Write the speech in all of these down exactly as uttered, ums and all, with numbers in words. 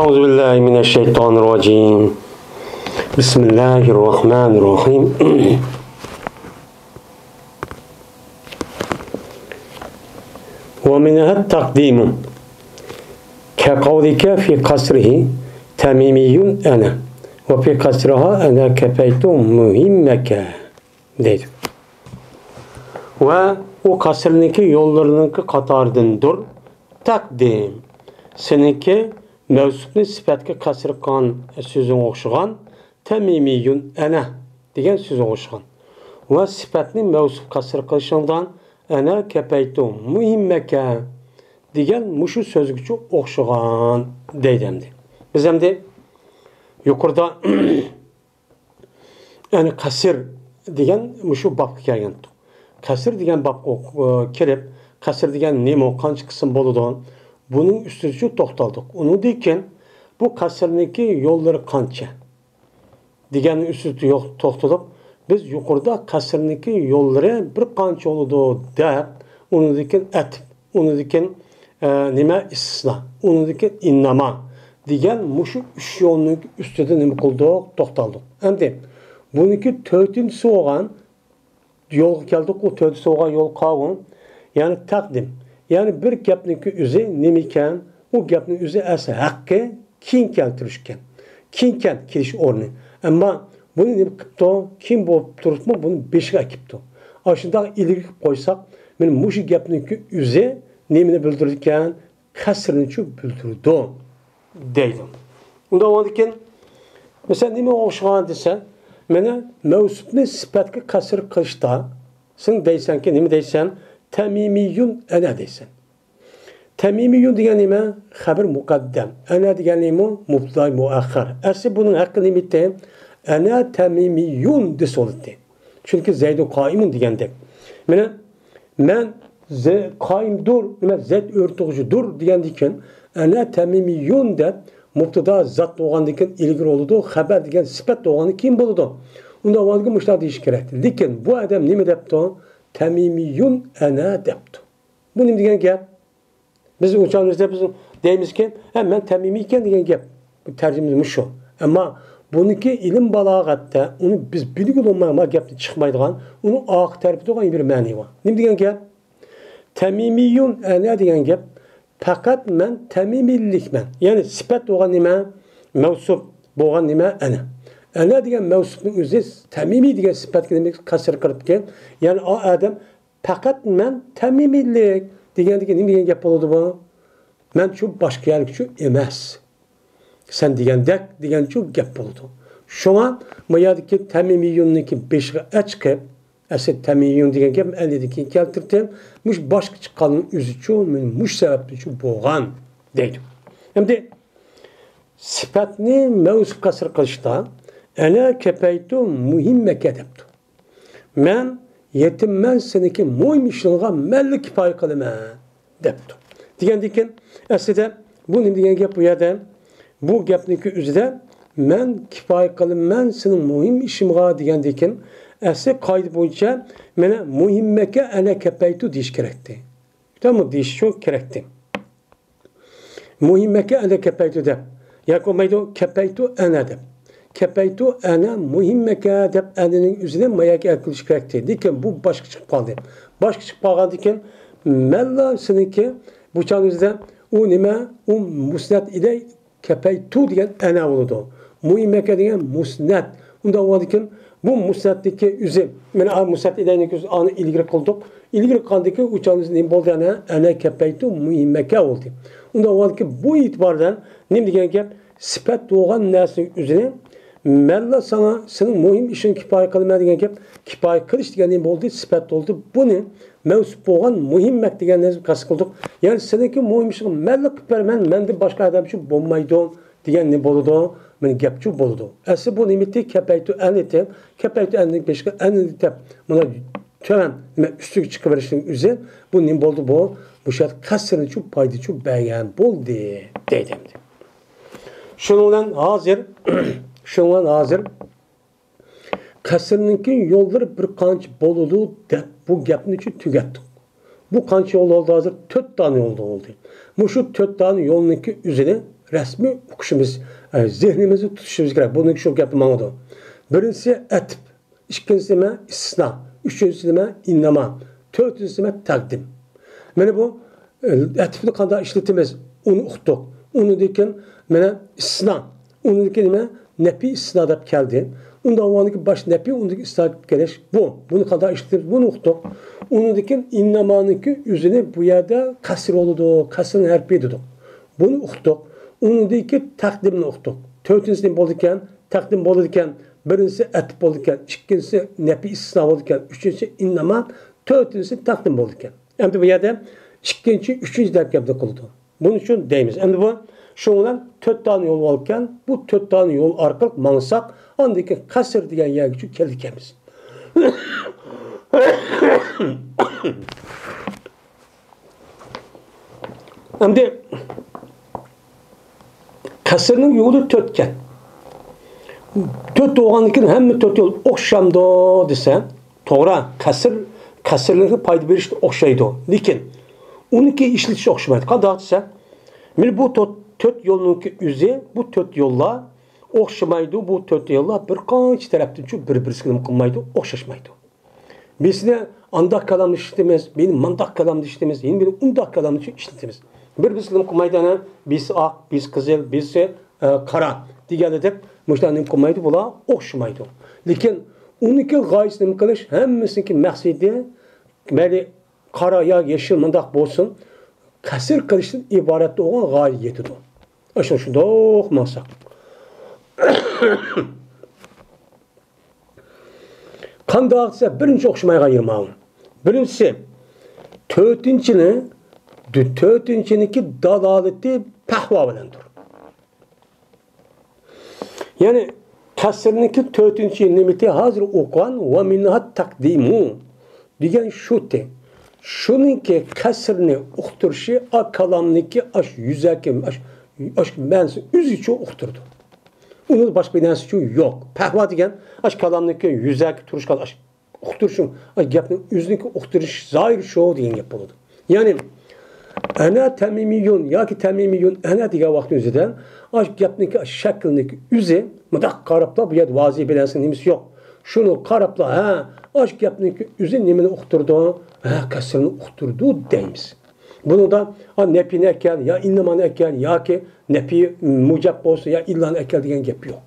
أعوذ بالله من الشيطان الرجيم. بسم الله الرحمن الرحيم. ومنها التقديم كقولك في قصره تميمي أنا، وفي قصرها أنا كفيت مهمك دەيدۇ. ۋە ئۇ قەسرنىڭكى يوللىرىنىڭكى قاتارىدىندۇر. تەقدىم. سېنىڭكى مەۋسۇپنى سۈپەتكە قەسر قىلغان سۆزۈڭگە ئوخشىغان، تەمىمىيۇن ئەنە دېگەن سۆزۈڭگە ئوخشىغان. ۋە سۈپەتنى مەۋسۇپ قەسر قىلىشىڭدا، ئەنە كەپەيتۇ مۇھىممەكە دېگەن مۇشۇ سۆزگىچۇ ئوخشىغان دەيدۇ ئەمدى. بىز ئەمدى يۇقىرىدا يەنى قەسر دېگەن مۇشۇ بابقا كەلگەنتۇق. قەسر دېگەن بابقا ئوق-، ئە، كىرىپ، قەسر دېگەن نېمە، قانچە قىسىم بولىدۇ؟ بۇنىڭ ئۈستىدىچۇ توختالدۇق. ئۇنىڭدىن كېيىن بۇ قەسرنىڭكى يوللىرى قانچە دېگەننىڭ ئۈستىدە يوق-، توختىلىپ، بىز يۇقىرىدا قەسرنىڭكى يوللىرى بىر قانچە بولىدۇ دەپ، ئۇنىڭدىن كېيىن ئەتىپ، ئۇنىڭدىن كېيىن، ئە، نېمە، ئىستىسنا، ئۇنىڭدىن كېيىن ئىنناما دېگەن مۇشۇ ئۈچ يولنىڭ ئۈستىدە نېمە قىلدۇق؟ توختالدۇق. ئەمدى بۇنىڭكى تۆتىنچىسى بولغان يولغا كەلدۇق. ئۇ تۆتىنچىسى بولغان يول قاۋۇ. يەنى تەقدىم. يەنى بىر گەپنىڭكى ئۆزى نېمىكەن؟ ئۇ گەپنىڭ ئۆزى ئەسلى ھەققى كېيىن كەلتۈرۈشكەن. كېيىنكەن كېلىش ئورنى. ئەمما بۇنى نېمە قىپتۇ؟ كېيىن بولۇپ تۇرۇپمۇ بۇنى بېشىغا ئەكىپتۇ. ئاشۇنداق ئىلگىرى قىلىپ قويساق، مانا مۇشۇ گەپنىڭكى ئۆزى نېمىنى بىلدۈرىدىكەن؟ قەسرىنىچۇ بىلدۈرىدۇ دەيدۇ. ئۇنداق بولغاندىكىن، مەسىلەن، نېمە ئوخشىغان دېسە، مانا مەۋسۇپنى سۈپەتكە قەسر قىلىشتا، سەن دەيسەنكى، نېمە دەيسەن؟ تەمىمىيۇن ئەنە دەيسەن. تەمىمىيۇن دېگەن نېمە؟ خەبەر مۇقەددەم. ئەنە دېگەن نېمە؟ مۇبتىدا مۇئەخخەر. ئەسلى بۇنىڭ ھەققى نېمە ئىدى؟ ئەنە تەمىمىيۇن دېسە بولاتتى. چۈنكى زەيدۇن قائىمۇن دېگەندەك. مانا مەن زە-، قائىمدۇر، نېمە، زەيد ئۆرە تۇغۇچىدۇر دېگەندىن كېيىن، ئەنە تەمىمىيۇن دەپ مۇبتىدا زات بولغاندىن كېيىن ئىلگىرى بولىدۇ، خەبەر دېگەن سۈپەت بولغاندىن كېيىن بولىدۇ. ئۇنداق بولغاندىن كېيىن مۇشۇنداق دېيىش كېرەكتى. لېكىن بۇ ئادەم نېمە دەپتۇ؟ تەمىمىيۇن ئەنە دەپتۇ. بۇ نېمە دېگەن گەپ؟ بىز ئۇچالىمىزدا بىز دەيمىزكى، ھە، مەن تەمىمىيكەن دېگەن گەپ. بۇ تەرجىمىمىز مۇشۇ. ئەمما بۇنىڭكى ئىلىم بالاغەتتە ئۇنى بىز بىلگىلى بولماي، ما گەپنى چىقمايدىغان، ئۇنىڭ ئارقا تەرىپىدە بىر مەنى بار. نېمە دېگەن گەپ؟ تەمىمىيۇن ئەنە دېگەن گەپ، پەقەت مەن تەمىمىيلىكمەن. يەنى سۈپەت بولغان نېمە؟ مەۋسۇپ بولغان نېمە؟ ئەنە. ئەنە دېگەن مەۋسۇپنىڭ ئۆزى، تەمىمىي دېگەن سۈپەتكە نېمە قەسر قىلىپكەن؟ يەنى ئا ئادەم پەقەت مەن تەمىمىيلىك دېگەندىكى نېمە دېگەن گەپ بولىدۇ بۇ؟ مەن شۇ باشقا يەرلىكچۇ ئەمەس. سەن دېگەندەك دېگەنچۇ گەپ بولىدۇ. شۇڭا ما يەردىكى تەمىمىيۇننىڭكى بېشىغا ئەچ قىپ، ئەسلى تەمىمىيۇن دېگەن گەپ ئەنىدىن كېيىن كەلتۈردۈم. مۇشۇ باشقا چىققاننىڭ ئۆزىچۇ، مۇشۇ سەۋەبتىنچۇ بولغان دەيدۇ. ئەمدى سۈپەتنى مەۋسۇپ قەسر قىلىشتا، ئەنە كەپەيتۇ مۇھىممەكە دەپتۇ. مەن يېتىممەن سېنىڭكى مۇھىم ئىشىڭغا مەنلا كىپايە قىلىمەن دەپتۇ. دېگەندىكىن، ئەسلىدە بۇ نېمە دېگەن گەپ بۇ يەردە؟ بۇ گەپنىڭكى ئۆزىدە مەن كىپايە قىلىمەن سېنىڭ مۇھىم ئىشىڭغا دېگەندىكىن، ئەسلى قائىدە بويىچە مانا مۇھىممەكە ئەنە كەپەيتۇ دېيىش كېرەكتى. تامام دېيىشچۇ كېرەكتى. مۇھىممەكە ئەنە كەپەيتۇ دەپ. ياكى بولمايدۇ، كەپەيتۇ ئەنە دەپ. كەپەيتۇ ئەنە مۇھىممەكە دەپ ئەنىنىڭ ئۆزىنى ماياكى ئەكىلىش كېرەكتى. لېكىن بۇ باشقا چىقىپ قالدى. باشقا چىقىپ قالغاندىكىن مەنلا سېنىڭكى بۇ چاغنىڭ ئۆزىدە ئۇ نېمە؟ ئۇ مۇسنەت ئىلەي كەپەيتۇ دېگەن ئەنە بولىدۇ. مۇھىممەكە دېگەن مۇسنەت. ئۇنداق بولغاندىكىن بۇ مۇسنەتنىڭكى ئۆزى، مانا ئا مۇسنەت ئىلەينىڭكى ئۆزى ئانى ئىلگىرى قىلدۇق. ئىلگىرى قىلغاندىكىن ئۇ چاغنىڭ ئۆزىدە نېمە بولدى؟ ئەنە، ئەنە كەپەيتۇ مۇھىممەكە بولدى. ئۇنداق بولغاندىكىن بۇ ئېتىبار بىلەن نېمە دېگەن گەپ؟ سۈپەت بولغان نەرسىنىڭ ئۆزىنى مەنلا ساڭا سېنىڭ مۇھىم ئىشىڭگە كىپايە قىلىمەن دېگەن گەپ، كىپايە قىلىش دېگەن نېمە بولدى؟ سۈپەت بولدى. بۇنى مەۋسۇپ بولغان مۇھىممەك دېگەن نەرسىگە قەست قىلدۇق. يەنى سېنىڭكى مۇھىم ئىشىڭ مەنلا قىلىپ بېرىمەن، مەندىن باشقا ئادەمچۇ بولمايدۇ دېگەن نېمە بولىدۇ؟ مانا گەپچۇ بولىدۇ. ئەسلى بۇ نېمىتى؟ كەپەيتۇ ئەنىتى، كەپەيتۇ ئەنىنى بېشىغا ئەنىنى دەپ، مانا تۆۋەن نېمە ئۈستىگە چىقىۋېرىشنىڭ ئۆزى بۇ نېمە بولدى بۇ؟ مۇشۇ يەردە قەسرىنىچۇ پايدىچۇ بەرگەن بولدى دەيدۇ ئەمدى. شۇنىڭ بىلەن ھازىر، شۇنىڭ بىلەن ھازىر قەسرنىڭكى يوللىرى بىر قانچە بولىدۇ دەپ بۇ گەپنىچۇ تۈگەتتۇق. بۇ قانچە يول بولدى ھازىر؟ تۆت دانە يول بولدى. مۇشۇ تۆت دانە يولنىڭكى ئۆزىنى رەسمىي ئوقۇشىمىز، ئە، زېھنىمىزدە تۇتۇشىمىز كېرەك. بۇنىڭ شۇ گەپتە ماڭىدۇ. بىرىنچىسى ئەتىپ، ئىككىنچىسى نېمە؟ ئىستىسنا، ئۈچىنچىسى نېمە؟ ئىنناما، تۆتىنچىسى نېمە؟ تەقدىم. مانا بۇ، ئە، ئەتىپنى قانداق ئىشلىتىمىز؟ ئۇنى ئۇقتۇق. ئۇنىڭدىن كېيىن مانا ئىستىسنا. ئۇنىڭدىن كېيىن نېمە؟ نەپىي ئىستىسنا دەپ كەلدى. ئۇنداق بولغاندىن كېيىن باش نەپىي، ئۇنىڭدىن كېيىن ئىستىسنا كېلىپ كېلىش. بۇ، بۇنى قانداق ئىشلىتىمىز؟ بۇنى ئۇقتۇق. ئۇنىڭدىن كېيىن ئىننامانىڭكى ئۆزىنى بۇ يەردە قەسر بولىدۇ، قەسرنىڭ ھەرپى دېدۇق. بۇنى ئۇقتۇق. ئۇنىڭدىن كېيىن تەقدىمنى ئۇقتۇق. تۆتىنچىسى نېمە بولىدىكەن؟ تەقدىم بولىدىكەن. بىرىنچىسى ئەتىپ بولىدىكەن. ئىككىنچىسى نەپىي ئىستىسنا بولىدىكەن. ئۈچىنچىسى ئىنناما. تۆتىنچىسى تەقدىم بولىدىكەن. ئەمدى بۇ يەردە ئىككىنچى، ئۈچىنچى دەپ گەپنى قىلىدۇ. بۇنىڭ ئۈچۈن دەيمىز. ئەمدى بۇ شۇنىڭ بىلەن تۆت دانە يول باركەن، بۇ تۆت دانە يول ئارقىلىق ماڭساق، ئاندىن كېيىن قەسر دېگەن يەرگىچە كېلىدىكەنمىز. ئەمدى قەسرنىڭ يولى تۆتكەن. تۆت بولغاندىن كېيىن ھەممە تۆت يول ئوخشامدۇ دېسە، توغرا، قەسر، قەسرلىككە پايدا بېرىشتە ئوخشايدۇ. لېكىن ئۇنىڭكى ئىشلىتىش ئوخشىمايدۇ. قانداق دېسە، مانا بۇ تۆت، تۆت يولنىڭكى ئۆزى، بۇ تۆت يوللار ئوخشىمايدۇ. بۇ تۆت يوللار بىر قانچە تەرەپتىنچۇ بىر-بىرسىگە نېمە قىلمايدۇ، ئوخشاشمايدۇ. بىرسىنى ئانداق كالامدا ئىشلىتىمىز، بىرنى مانداق كالامدا ئىشلىتىمىز، يەنە بىرنى ئۇنداق كالامدا ئىشلىتىمىز. بىر-بىرسىگە نېمە قىلمايدۇ، ئەنە، بىرسى ئاق، بىرسى قىزىل، بىرسى، ئە، قارا دېگەندەك مۇشۇلار نېمە قىلمايدۇ، بۇلار ئوخشىمايدۇ. لېكىن ئۇنىڭكى غايىسى نېمە قىلىش، ھەممىسىنىڭكى مەقسىتى مەيلى قارا يا يېشىل مۇنداق بولسۇن، قەسر قىلىشتىن ئىبارەت بولغان غايىگە يېتىدۇ. ئاشۇ شۇنداق ماڭساق. قانداق دېسە، بىرىنچى ئوخشىمايدىغان يېرى ماۋۇ. بىرىنچىسى، تۆتىنچىنى، تۆتىنچىنىڭكى دالالىتى پەھۋا بىلەندۇر. يەنى قەسرنىڭكى تۆتىنچى نېمىتى ھازىر ئوقۇغان ۋە مىنھا تەقدىمۇ دېگەن شۇتى. شۇنىڭكى قەسرنى ئۇقتۇرۇشى ئا كالامنىڭكى ئاش يۈزەكى، ئاش، ئاش مەنىسى ئۆزىچە ئۇقتۇرىدۇ. ئۇنىڭ باشقا بىر نەرسىچۇ يوق. پەھۋا دېگەن ئاش كالامنىڭكى يۈزەكى تۇرۇشقان ئاش ئۇقتۇرۇشۇڭ، ئاش گەپنىڭ ئۆزىنىڭكى ئۇقتۇرۇش زاھىر شۇ دېگەن گەپ بولىدۇ. يەنى، ئەنە تەمىمىيۇن ياكى تەمىمىيۇن ئەنە دېگەن ۋاقىتنىڭ ئۆزىدە ئاش گەپنىڭكى شەكلىنىڭكى ئۆزى، مۇنداق قاراپلا، بۇ يەردە ۋازى بىلەنسىڭ نېمىسى يوق. شۇنى قاراپلا، ھە، ئاش گەپنىڭكى ئۆزى نېمىنى ئۇقتۇرىدۇ؟ ھە، قەسرنى ئۇقتۇرىدۇ دەيمىز. بۇنىڭدا، ئا، نەپىنى ئەكەل، يا ئىننىمانى ئەكەل، ياكى نەپى مۇجەپ بولسا، يا ئىللانى ئەكەل دېگەن گەپ يوق.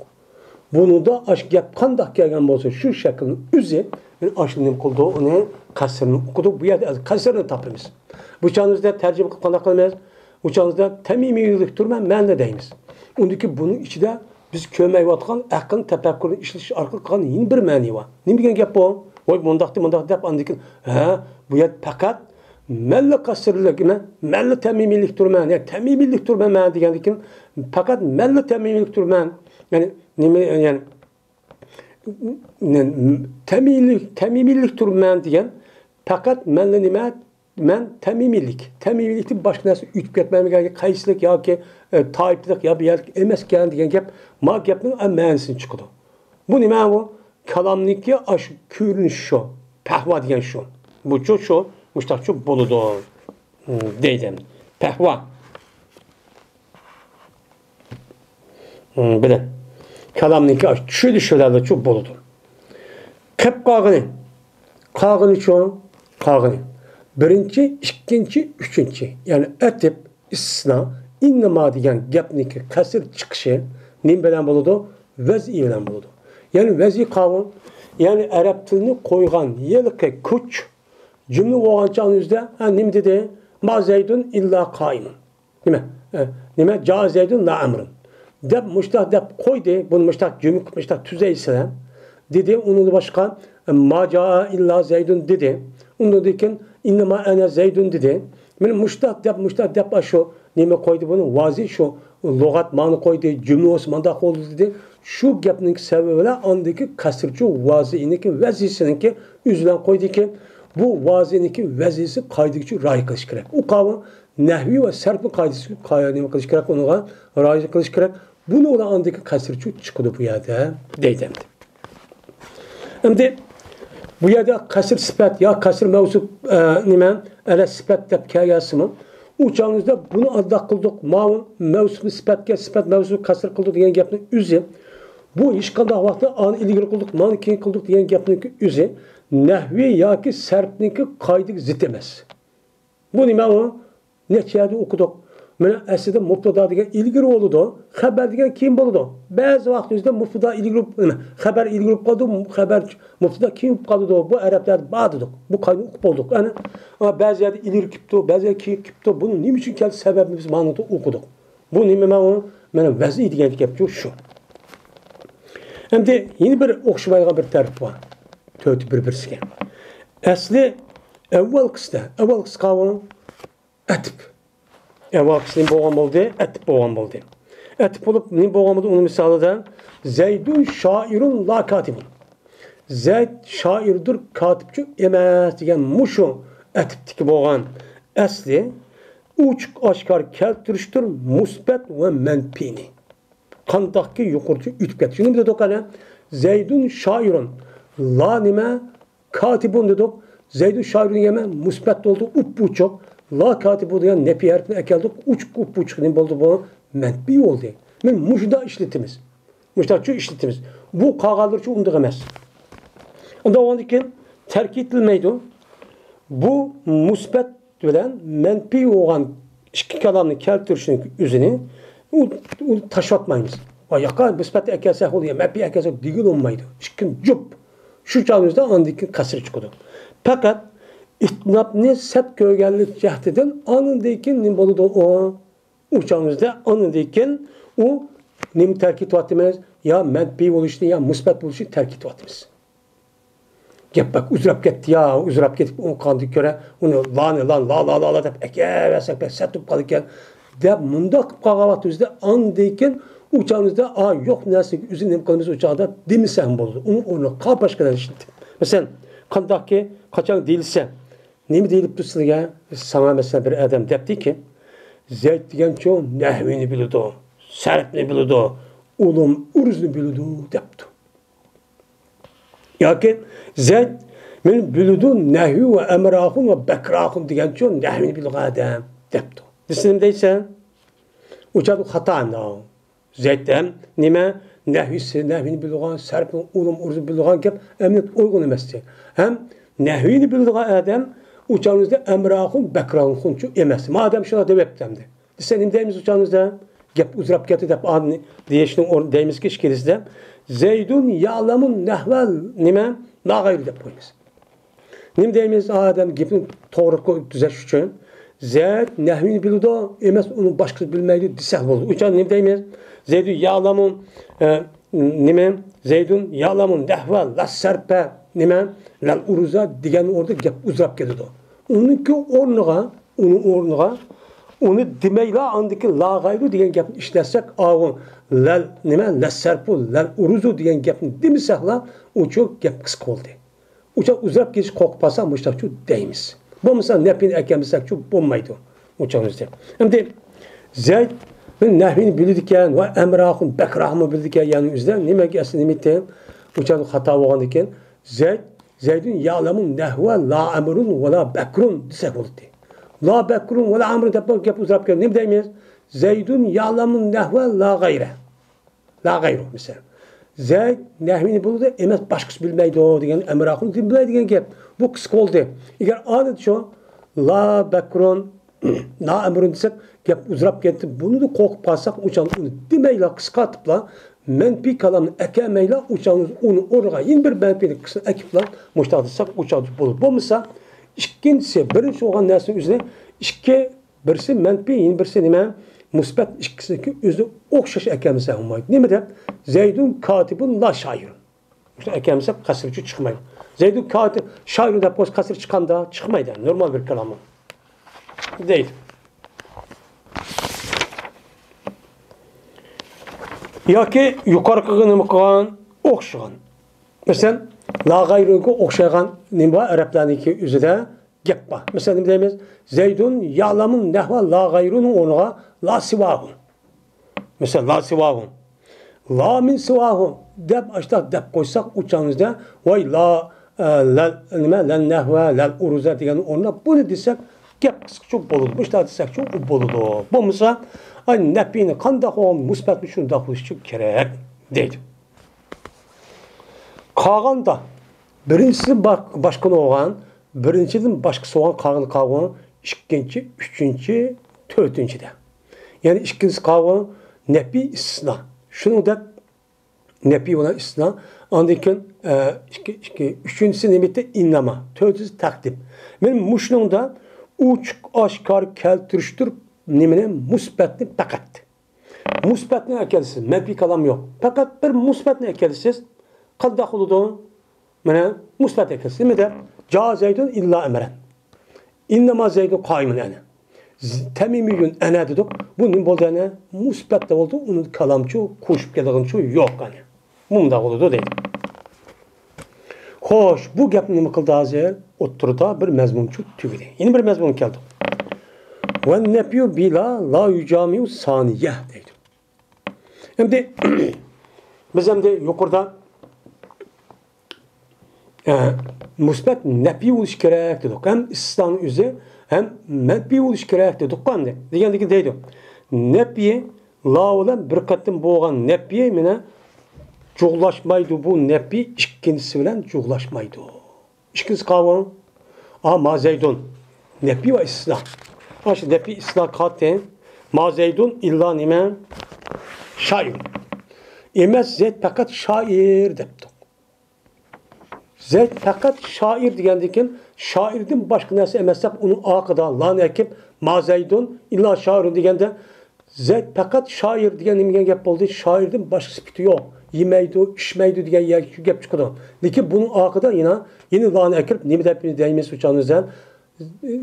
بۇنىڭدا ئاش گەپ قانداق كەلگەن بولسا، شۇ شەكىلنىڭ ئۆزى، يەنى ئاشۇ نېمە قىلىدۇ، ئۇنى قەسرنى ئوقۇدۇق. بۇ يەردە ھازىر قەسرنى تاپىمىز. بۇ چاغنىڭ ئۆزىدە تەرجىمە قىلىپ قانداق قىلىمىز؟ بۇ چاغنىڭ ئۆزىدە تەمىمىيلىك تۈرمەن مەنىنى دەيمىز. ئۇندىكى بۇنىڭ ئىچىدە بىز كۆرمەيۋاتقان ئەقىل تەپەككۇرنى ئىشلىتىش ئارقىلىق قىلغان يەنە بىر مەنە بار. نېمە دېگەن گەپ بۇ؟ ۋاي، مۇنداقتى، مۇنداق دەپ، ئاندىن كېيىن، ھە، بۇ يەردە پەقەت مەنلا قەسىرلىك، مەنلا تەمىمىيلىك تۈرمەن، يەنى تەمىمىيلىك تۈرمەن مەن دېگەندىن كېيىن، پەقەت مەنلا تەمىمىيلىك تۈرمەن، يەنى نېمە، يەنى، نە-، تەمىيلىك، تەمىمىيلىك تۈرمەن دېگەن، پەقەت مەنلا نېمە، مەن تەمىمىيلىك، تەمىمىيلىكتىن باشقا نەرسە ئۆتۈپ كەتمەيمەن، قەيسىلىك ياكى، ئە، تائىپىلىك يا بىر يەرلىك ئەمەسكەن دېگەن گەپ، ما گەپنىڭ، ئە، مەنىسىنى چىقىدۇ. بۇ نېمە بۇ؟ كالامنىڭكى ئاشۇ كۆرۈنۈشى شۇ، پەھۋا دېگەن شۇ. بۇچۇ شۇ، مۇشتاقچۇ بولىدۇ، دەيدۇ. پەھۋا. بىلەن. كالامنىڭكى ئاشۇ چۈشىنىشى بىلەنچۇ بولىدۇ. قېپ قالغىنى. قالغىنىچۇ؟ قالغىنى. بىرىنچى، ئىككىنچى، ئۈچىنچى. يەنى ئەتىپ، ئىستىسنا، ئىننىما دېگەن گەپنىڭكى قەسىر چىقىشى نېمە بىلەن بولىدۇ؟ ۋەزئى بىلەن بولىدۇ. يەنى ۋەزئى قاۋۇل، يەنى ئەرەب تىلىنى قويغان ھېلىقى كۈچ جۈملە بولغان چاغنىڭ ئۆزىدە، ھە، نېمە دېدى؟ ما زەيدۇن ئىللا قائىمۇن. نېمە؟ ئە، نېمە؟ جا زەيدۇن لا ئەمرۇن. دەپ مۇشتاق دەپ قويدى. بۇنى مۇشتاق جۈملە مۇشتاق تۈزەيسىلەر. دېدى. ئۇنىڭدىن باشقا، ئە، ما جا ئىللا زەيدۇن دېدى. ئۇنىڭدىن كېيىن ئىننىما ئەنە زەيدۇن دېدى. مانا مۇشتاق دەپ، مۇشتاق دەپ، ئاشۇ نېمە قويدى بۇنى؟ ۋازى شۇ لۇغەت مانا قويدى، جۈملە بولسا مانداق بولدى دېدى. شۇ گەپنىڭكى سەۋەبى بىلەن ئاندىكى قەسرچۇ ۋازىنىڭكى ۋەزىسىنىڭكى ئۆزى بىلەن قويدىكى، بۇ ۋازىنىڭكى ۋەزىسى قائىدىگىچۇ رىئايە قىلىش كېرەك. ئۇ قاۋۇل نەھۋى ۋە سەرپنىڭ قائىدىسىگە قا-، نېمە قىلىش كېرەك، ئۇنىڭغا رىئايە قىلىش كېرەك. بۇنىڭ بىلەن ئاندىكى قەسرچۇ چىقىدۇ بۇ يەردە، دەيدۇ ئەمدى. ئەمدى بۇ يەردە قەسر سۈپەت يا قەسر مەۋسۇپ، ئە، نېمە، ئەلە سۈپەت دەپ كەلگەنسىمۇ، ئۇ چاغىمىزدا بۇنى ئانداق قىلدۇق، ماۋۇ مەۋسۇپنى سۈپەتكە، سۈپەت مەۋسۇپنى كەسر قىلدۇق دېگەن گەپنىڭ ئۆزى، بۇ ھېچقانداق ۋاقىتتا ئانى ئىلگىرى قىلدۇق، مانى كېيىن قىلدۇق دېگەن گەپنىڭ ئۆزى نەھۋى ياكى سەرپنىڭكى قائىدىگە زىت ئەمەس. بۇ نېمە ئۇ؟ نەچچە يەردە ئوقۇدۇق. مانا ئەسلىدە مۇبتادا دېگەن ئىلگىرى بولىدۇ، خەبەر دېگەن كېيىن بولىدۇ. بەزى ۋاقىت ئۆزىدە مۇبتادا ئىلگىرى، خەبەر ئىلگىرى بولۇپ قالىدۇ، خەبەر مۇبتادا كېيىن بولۇپ قالىدۇ. بۇ ئەرەبلەردە بار دېدۇق. بۇ قائىدىنى ئوقۇپ بولدۇق. يەنى، ئا، بەزى يەردە ئىلگىرى كېلىپتۇ، بەزى يەردە كېيىن كېلىپتۇ. بۇنى نېمە ئۈچۈن كەلدى سەۋەبىنى بىز مانا ئوقۇدۇق. بۇ نېمە ماۋۇ؟ مانا ۋەزنى دېگەن گەپچۇ شۇ. ئەمدى يەنە بىر ئوخشىمايدىغان بىر تەرىپى بار. تۆتى بىر بىرسىگە. ئەسلى ئەۋۋەلقىسىدە، ئەۋۋەلقىسى قاۋۇ ئەتىپ. ئەۋۋەلقىسى نېمە بولغان بولدى؟ ئەتىپ بولغان بولدى. ئەتىپ بولۇپ نېمە بولغان بولدى؟ ئۇنىڭ مىسالىدا زەيدۇن شائىرۇن لا كاتىبۇن. زەيد شائىردۇر، كاتىپچۇ ئەمەس دېگەن مۇشۇ ئەتىپتىكى بولغان ئەسلى ئوچۇق ئاشكارا كەلتۈرۈشتۇر مۇسبەت ۋە مەنپىنى. قانداقكى يۇقىرىدا ئۆتۈپ كەتتى. شۇنى دېدۇق ئەنە، زەيدۇن شائىرۇن. لا نېمە؟ كاتىبۇن دېدۇق. زەيدۇن شائىرۇن دېگەن مۇسبەت بولدى، ئۇپئوچۇق. لا كاتىبۇن دېگەن نەپى ھەرپىنى ئەكەلدۇق. ئوچۇق، ئۇپئوچۇق نېمە بولدى بۇ؟ مەنپىي بولدى. مانا مۇشۇنداق ئىشلىتىمىز. مۇشۇنداقچۇ ئىشلىتىمىز. بۇ قالغانلىرىچۇ ئۇنداق ئەمەس. ئۇنداق بولغاندىن كېيىن تەركىب ئېتىلمەيدۇ. بۇ مۇسبەت بىلەن مەنپىي بولغان ئىككى كالامنى كەلتۈرۈشنىڭ ئۆزىنى ئۇ، ئۇ تاشلاتمايمىز. ئا ياققا مۇسبەت ئەكەلسەك بولدى، يا مەنپىي ئەكەلسەك دېگىلى بولمايدۇ. ئىككىنى جۈپ. شۇ چاغىمىزدا ئاندىن كېيىن قەسرى چىقىدۇ. پەقەت ئىتنابنى سەت كۆرگەنلىك جەھىتىدىن ئاندىن كېيىن نېمە بولىدۇ ئۇ؟ ئۇ چاغىمىزدا ئاندىن كېيىن ئۇ نېمە تەركىب ئېتىۋاتىمىز؟ يا مەنپىي بولۇشنى، يا مۇسبەت بولۇشنى تەركىب ئېتىۋاتىمىز. گەپ بەك ئۇزىراپ كەتتى يا، ئۇزىراپ كېتىپ ئۇنىقىغاندىن كۆرە ئۇنى لانى لان، لا لا لا لا دەپ ئەكەۋەرسەك بەك سەت بولۇپ قالىدىكەن دەپ مۇنداق قىلىپ قالغان ۋاقتىمىزدا ئاندىن كېيىن ئۇ چاغىمىزدا ئا يوق نەرسىگە ئۆزى نېمە قىلىمىز ئۇ چاغدا دېمىسەم بولىدۇ. ئۇنىڭ ئورنىغا باشقا نەرسە ئىشلىتىپ. مەسىلەن، قانداقكى، قاچان دېيىلسە، نېمە دېيىلىپتۇ سىلىگە؟ ساڭا مەسىلەن بىر ئادەم دەپتىكى، زەيد دېگەنچۇ نەھۋىنى بىلىدۇ، سەرپنى بىلىدۇ، ئۇلۇم ئۇرۇزنى بىلىدۇ دەپتۇ. ياكى زەيد مېنى بىلىدۇ، نەھۋى ۋە ئەمراخۇن ۋە بەكراخۇن دېگەنچۇ نەھۋىنى بىلىدىغان ئادەم دەپتۇ. دېسە نېمە دەيسەن؟ ئۇ چاغدا خاتا ئەمدى. زەيد ھەم نېمە؟ نەھۋىسى، نەھۋىنى بىلىدىغان، سەرپنى، ئۇلۇم ئۇرۇزنى بىلىدىغان گەپ ئەمدى ئۇيغۇن ئەمەستى. ھەم نەھۋىنى بىلىدىغان ئادەم ئۇ چاغىمىزدا ئەمراخۇن، بەكراخۇنچۇ ئەمەس. مادەم شۇنداق دەۋەپتۇ ئەمدى. دېسە نېمە دەيمىز ئۇ چاغىمىزدا؟ گەپ ئۇزىراپ كەتتى دەپ ئاندىن دېيىشنىڭ ئورنىدا دەيمىزكى ئىككىلىسىدە، زەيدۇن يەلەمۇن نەھۋەل نېمە؟ لا غەيرۇ دەپ قويىمىز. نېمە دەيمىز؟ ئادەم گېپىنى توغرا قو-، تۈزەش ئۈچۈن زەيد نەھۋىنى بىلىدۇ، ئەمەس ئۇنىڭ باشقىسى بىلمەيدۇ دېسەك بولىدۇ. ئۇ چاغ نېمە دەيمىز؟ زەيدۇن يەلەمۇ، ئە، نېمە؟ زەيدۇن يەلەمۇ نەھۋە لا سەرپە، نېمە؟ لەل ئۇرۇزا دېگەن ئورنىدا گەپ ئۇزىراپ كېتىدۇ. ئۇنىڭكى ئورنىغا، ئۇنىڭ ئورنىغا ئۇنى دېمەيلا ئاندىكى لا غەيرۇ دېگەن گەپنى ئىشلەتسەك، ئاۋۇ لەل، نېمە؟ لەس سەرپۇ لەل ئۇرۇزۇ دېگەن گەپنى دېمىسەكلا، ئۇچۇ گەپ قىسقا بولدى. ئۇچاق ئۇزىراپ كېتىش قورقۇپ قالسا، مۇشتاقچۇ دەيمىز. بولمىسا نەپىنى ئەكەلمىسەكچۇ بولمايدۇ. ئۇچاق ئۆزى. ئەمدى زەيد نەھۋىنى بىلىدىكەن ۋە ئەمراخۇن بەكراخۇنمۇ بىلىدىكەن، يەنى ئۆزىدە نېمەكى ئەسلى نېمە ئىدى؟ ئۇچاق خاتا بولغاندىكىن، زەيد، زەيدۇن يەلەمۇ نەھۋە لا ئەمرۇن ۋە لا بەكرۇن دېسەك بولاتتى. لا بەكرۇن ۋە لا ئەمرۇن دەپ گەپ ئۇزىراپ كەتتى. نېمە دەيمىز؟ زەيدۇن يەلەمۇ نەھۋە لا غەيرە. لا غەيرۇ، مىسال. زەيد نەھۋىنى بىلىدۇ، ئەمەس باشقىسى بىلمەيدۇ دېگەن، ئەمراخۇن بىلمەيدۇ دېگەن گەپ. بۇ قىسقا بولدى. ئەگەر ئانىدا شۇ، لا بەكرۇن، لا ئەمرۇن دېسەك، گەپ ئۇزىراپ كەتتى. بۇنىدا قورقۇپ قالساق، ئۇچان ئۇنى دېمەيلا، قىسقارتىپلا، مەنپىي كالامنى ئەكەلمەيلا، ئۇچان ئۇنى ئورنىغا يەنە بىر مەنپىينى قىسقا ئەكىپلا، مۇشۇنداق دېسەك، ئۇچان بولىدۇ. بولمىسا، ئىككىنچىسى، بىرىنچى بولغان نەرسىنىڭ ئۆزىنى ئىككى بىرسى مەنپىي، يەنە بىرسى نېمە؟ مۇسبەت. ئىككىسىنىڭكى ئۆزى ئوخشاش ئەكەلمىسە بولمايدۇ. نېمە دەپ؟ زەيدۇن كاتىبۇن لا شائىرۇن. شۇنى ئەكەلمىسە قەسرىچۇ چىقمايدۇ. زەيدۇن كاتىب، شائىرۇن دەپ قويسا قەسرى چىققاندا چىقمايدۇ. نورمال بىر كالامى. دەيدۇ. ياكى يۇقىرىقىغا نېمە قىلغان؟ ئوخشىغان. مەسىلەن، لا غەيرۇنغا ئوخشايدىغان نېمە بار؟ ئەرەبلەرنىڭكى ئۆزىدە گەپ بار. مەسىلەن، نېمە دەيمىز؟ زەيدۇن يەلەمۇ نەھۋە لا غەيرۇنىڭ ئورنىغا لا سىۋاھۇ. مەسىلەن، لا سىۋاھۇ. لا مىن سىۋاھۇ دەپ، ئاشۇنداق دەپ قويساق، ئۇ چاغىمىزدا، ۋاي، لا، ئە، لەل، نېمە، لەل نەھۋە، لەل ئۇرۇزە دېگەن ئورنىدا بۇنى دېسەك، گەپ قىسقىچە بولىدۇ. مۇشۇنداق دېسەكچۇ بولىدۇ. بولمىسا، ئاي، نەپىينى قانداق بولغان، مۇسبەتنى شۇنداق بولۇشى كېرەك دەيدۇ. قالغاندا بىرىنچىسى با-، باشقا بولغان، بىرىنچىدىن باشقىسى بولغان قالغان، قالغان ئىككىنچى، ئۈچىنچى، تۆتىنچىدە. يەنى ئىككىنچىسى قالغان نەپىي ئىستىسنا. شۇنىڭدەك نەپىي بىلەن ئىستىسنا. ئاندىن كېيىن، ئە، ئىككى، ئىككى، ئۈچىنچىسى نېمە ئىدى؟ ئىنناما. تۆتىنچىسى تەقدىم. مەن مۇشۇنىڭدا ئوچۇق ئاشكارا كەلتۈرۈشتۇر نېمىنى؟ مۇسبەتنى پەقەت. مۇسبەتنى ئەكەلسىز، مەنپىي كالام يوق. پەقەت بىر مۇسبەتنى ئەكەلسىز، قانداق بولىدۇ؟ مانا مۇسبەت ئەكەلسىز. نېمە دەپ؟ جا زەيدۇن ئىللا ئەمرەن. ئىننەما زەيدۇن قائىمۇن ئەنە. ز-، تەمىمىيۇن ئەنە دېدۇق. بۇ نېمە بولدى ئەنە؟ مۇسبەتتە بولدى. ئۇنى كالامچۇ، قوشۇپ كېلىدىغانچۇ يوق ئەنە. مۇنداق بولىدۇ دەيدۇ. خوش، بۇ گەپنى نېمە قىلدى ھازىر؟ ئوتتۇرىدا بىر مەزمۇنچۇ تۈگىدى. يەنە بىر مەزمۇن كەلدى. ۋە نەپيۇ بىلا لا يۇجامىئۇ سانىيە دەيدۇ. ئەمدى بىز ئەمدى يۇقىرىدا، ئە، مۇسبەت نەپىي بولۇشى كېرەك دېدۇق. ھەم ئىستىسنانىڭ ئۆزى ھەم مەنپىي بولۇشى كېرەك دېدۇققۇ ئەمدى. دېگەندىكىن دەيدۇ. نەپىي لا بىلەن بىر قېتىم بولغان نەپىي مانا جۇغلاشمايدۇ. بۇ نەپىي ئىككىنچىسى بىلەن جۇغلاشمايدۇ. ئىككىنچىسى قاۋۇڭ. ئا، ما زەيدۇن. نەپىي ۋە ئىستىسنا. ئاشۇ نەپىي ئىستىسنا قاتى. ما زەيدۇن ئىللا نېمە؟ شائىر. ئەمەس، زەيد پەقەت شائىر دەپتۇق. زەيد پەقەت شائىر دېگەندىن كېيىن، شائىردىن باشقا نەرسە ئەمەس دەپ، ئۇنىڭ ئارقىدا لانى ئەكىپ، ما زەيدۇن ئىللا شائىرۇن دېگەندە، زەيد پەقەت شائىر دېگەن نېمە دېگەن گەپ بولدى؟ شائىردىن باشقا سۈپىتى يوق. يېمەيدۇ، ئىچمەيدۇ دېگەن يەر شۇ گەپ چىقىدۇ. لېكىن بۇنىڭ ئارقىدا يەنە، يەنە لانى ئەكىرىپ نېمە دەپ دەيمىز ئۇ چاغنىڭدا؟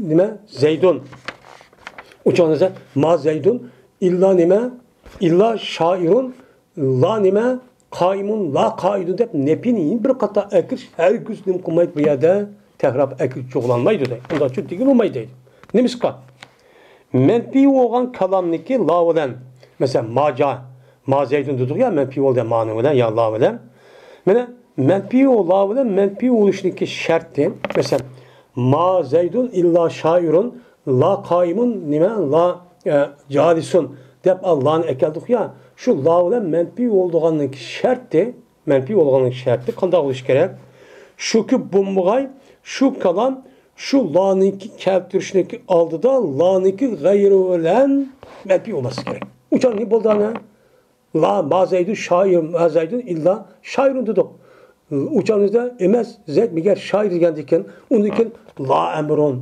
نېمە؟ زەيدۇن. ئۇ چاغنىڭدا ما زەيدۇن ئىللا نېمە؟ ئىللا شائىرۇن لا نېمە؟ قائىمۇن لا قائىدۇن دەپ نەپىينى يەنە بىر قاتا ئەكىرىش ھەرگىز نېمە قىلمايدۇ بۇ يەردە؟ تەكرار ئەكىرىش جۇغلانمايدۇ دەيدۇ. ئۇنداقچۇ دېگىلى بولمايدۇ دەيدۇ. نېمىشقا؟ مەنپىي بولغان كالامنىكى لا بىلەن، مەسىلەن، ما جا، ما زەيدۇن دېدۇق يا، مەنپىي بولدى مانىڭ بىلەن يا لا بىلەن. مانا مەنپىي بو-، لا بىلەن مەنپىي بولۇشنىڭكى شەرتى، مەسىلەن، ما زەيدۇن ئىللا شائىرۇن، لا قائىمۇن، نېمە، لا، ئە، جالىسۇن دەپ لانى ئەكەلدۇق يا، شۇ لا بىلەن مەنپىي بولىدىغاننىڭكى شەرتى، مەنپىي بولغاننىڭ شەرتى قانداق بولۇشى كېرەك؟ شۇكى بولمىغاي، شۇ كالام شۇ لانىڭكى كەلتۈرۈشنىڭكى ئالدىدا لانىڭكى غەيرى بىلەن مەنپىي بولماسلىقى كېرەك. ئۇ چاغ نېمە بولدى ئانا؟ لا ما زەيدۇن شائىر، ما زەيدۇن ئىللا شائىرۇن دېدۇق. ئۇ چاغنىڭدا ئەمەس، زەيد مەگەر شائىر دېگەندىكىن، ئۇندىن كېيىن لا ئەمرۇن،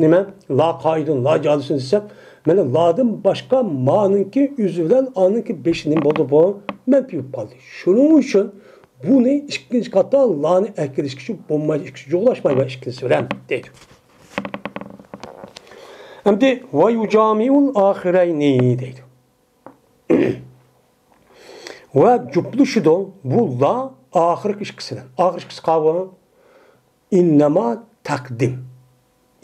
نېمە؟ لا قائىدۇن، لا جالىسۇن دېسەك، مانا لادىن باشقا مانىڭكى ئۆزى بىلەن ئانىڭكى بېشى نېمە بولدى بۇ؟ مەنپىي بولۇپ قالدى. شۇنىڭ ئۈچۈن بۇنى ئىككىنچى قاتا لانى ئەكىرىشكىچە بولمايدۇ، ئىككىسى جۇغلاشمايدۇ ئىككىنچىسى بىلەن دەيدۇ. ئەمدى ۋە يۇجامىئۇل ئاخىرەينى دەيدۇ. ۋە جۈپلىشىدۇ بۇ لا ئاخىرقى ئىككىسى بىلەن. ئاخىرقى ئىككىسى قاۋۇ؟ ئىننەما تەقدىم.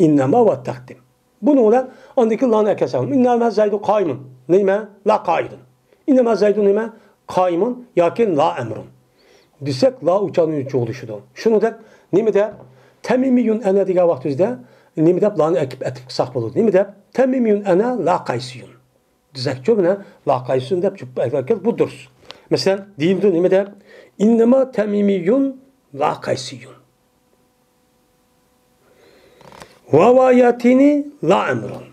ئىننەما ۋە تەقدىم. بۇنىڭ بىلەن ئاندىن كېيىن لانى ئەكەلسەڭ، ئىننەما زەيدۇن قائىمۇن. نېمە؟ لا قائىدۇن. ئىننەما زەيدۇن نېمە؟ قائىمۇن ياكى لا ئەمرۇن دېسەك، لا ئۇچانى جۇغلىشىدۇ. شۇنىڭدەك نېمە دەپ؟ تەمىمىيۇن ئەنە دېگەن ۋاقتىمىزدا نېمە دەپ لانى ئەكىپ ئەتىپ قىلساق بولىدۇ؟ نېمە دەپ؟ تەمىمىيۇن ئەنە لا قايسىيۇن دېسەكچۇ، مانا لا قايسىيۇن دەپ جۈپ ئەكەل، بۇ دۇرۇس. مەسىلەن، دېيىلىدۇ نېمە دەپ؟ ئىننەما تەمىمىيۇن لا قايسىيۇن. ۋاۋا ياتىنى لا ئەمرۇن.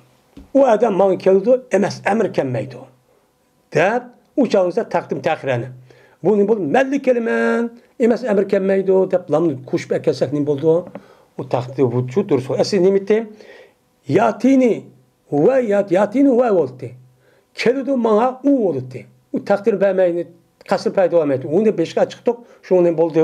ئۇ ئادەم ماڭا كېلىدۇ، ئەمەس، ئەمر كەلمەيدۇ دەپ، ئۇ چاغىمىزدا تەقدىم تەخىرەنى. بۇ نېمە بولدى؟ مەنلا كېلىمەن، ئەمەس، ئەمر كەلمەيدۇ دەپ لامنى قوشۇپ ئەكەلسەك نېمە بولىدۇ؟ ئۇ تەقدىر بۇچۇ دۇرۇس. ئەسلى نېمە ئىدى؟ ياتىنى ۋە يات-، ياتىنى ۋە بولدى. كېلىدۇ ماڭا ئۇ بولدى. ئۇ تەقدىر بەرمەيدۇ، قەسىر پەيدا بەرمەيدۇ. ئۇنى بېشىغا چىقتۇق، شۇنىڭ نېمە بولدى؟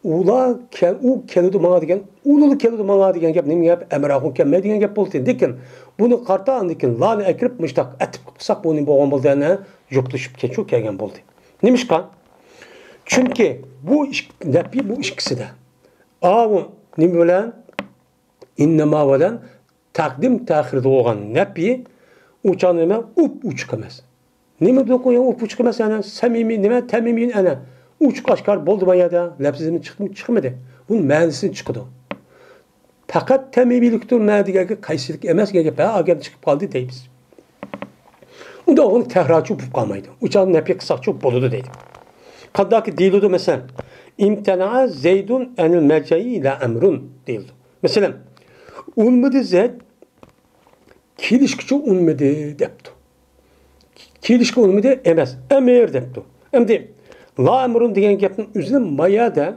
ئۇلار كەل-، ئۇ كېلىدۇ ماڭا دېگەن، ئۇلار كېلىدۇ ماڭا دېگەن گەپ نېمە گەپ؟ ئەمر ئاخۇن كەلمەي دېگەن گەپ بولدى. لېكىن بۇنى قارىتا ئاندىن كېيىن لانى ئەكىرىپ مۇشتاق ئەتىپ قىلساق بۇ نېمە بولغان بولدى؟ يەنە جۈپلىشىپ كەچۈ كەلگەن بولدى. نېمىشقا؟ چۈنكى بۇ ئىك-، نەپى بۇ ئىككىسىدە. ئاۋۇ نېمە بىلەن؟ ئىننەما بىلەن تەقدىم تەخىردە بولغان نەپى ئۇچان نېمە؟ ئۇپ ئوچۇق ئەمەس. نېمە دېدۇق ئۇ يەنە ئۇپ ئوچۇق ئەمەس؟ يەنە سەمىمىي نېمە؟ تەمىمىي ئەنە. ئوچۇق ئاشكارا بولدى ما يەردە؟ لەپسىزمۇ چىقتىمۇ؟ چىقمىدى. بۇ مەنىسىنى چىقىدۇ. پەقەت تەمىمىيلىكتۇر، مەنە دېگەنگە قەيسىلىك ئەمەس دېگەن گەپ، ھە، ئا گەپ چىقىپ قالدى دەيمىز. ئۇندا ئۇنى تەھراچۇ بولۇپ قالمايدۇ. ئۇ چاغدا نەپى قىلساقچۇ بولىدۇ دەيدۇ. قانداق دېيىلىدۇ مەسىلەن، ئىمتەنەئە زەيدۇن ئەنىل مەجەي لا ئەمرۇن دېيىلىدۇ. مەسىلەن، ئۇنمىدى زەيد، كېلىشكىچە ئۇنمىدى دەپتۇ. كېلىشكە ئۇنمىدى ئەمەس، ئەمىر دەپتۇ. ئەمدى لا ئەمرۇن دېگەن گەپنىڭ ئۆزىنى ما يەردە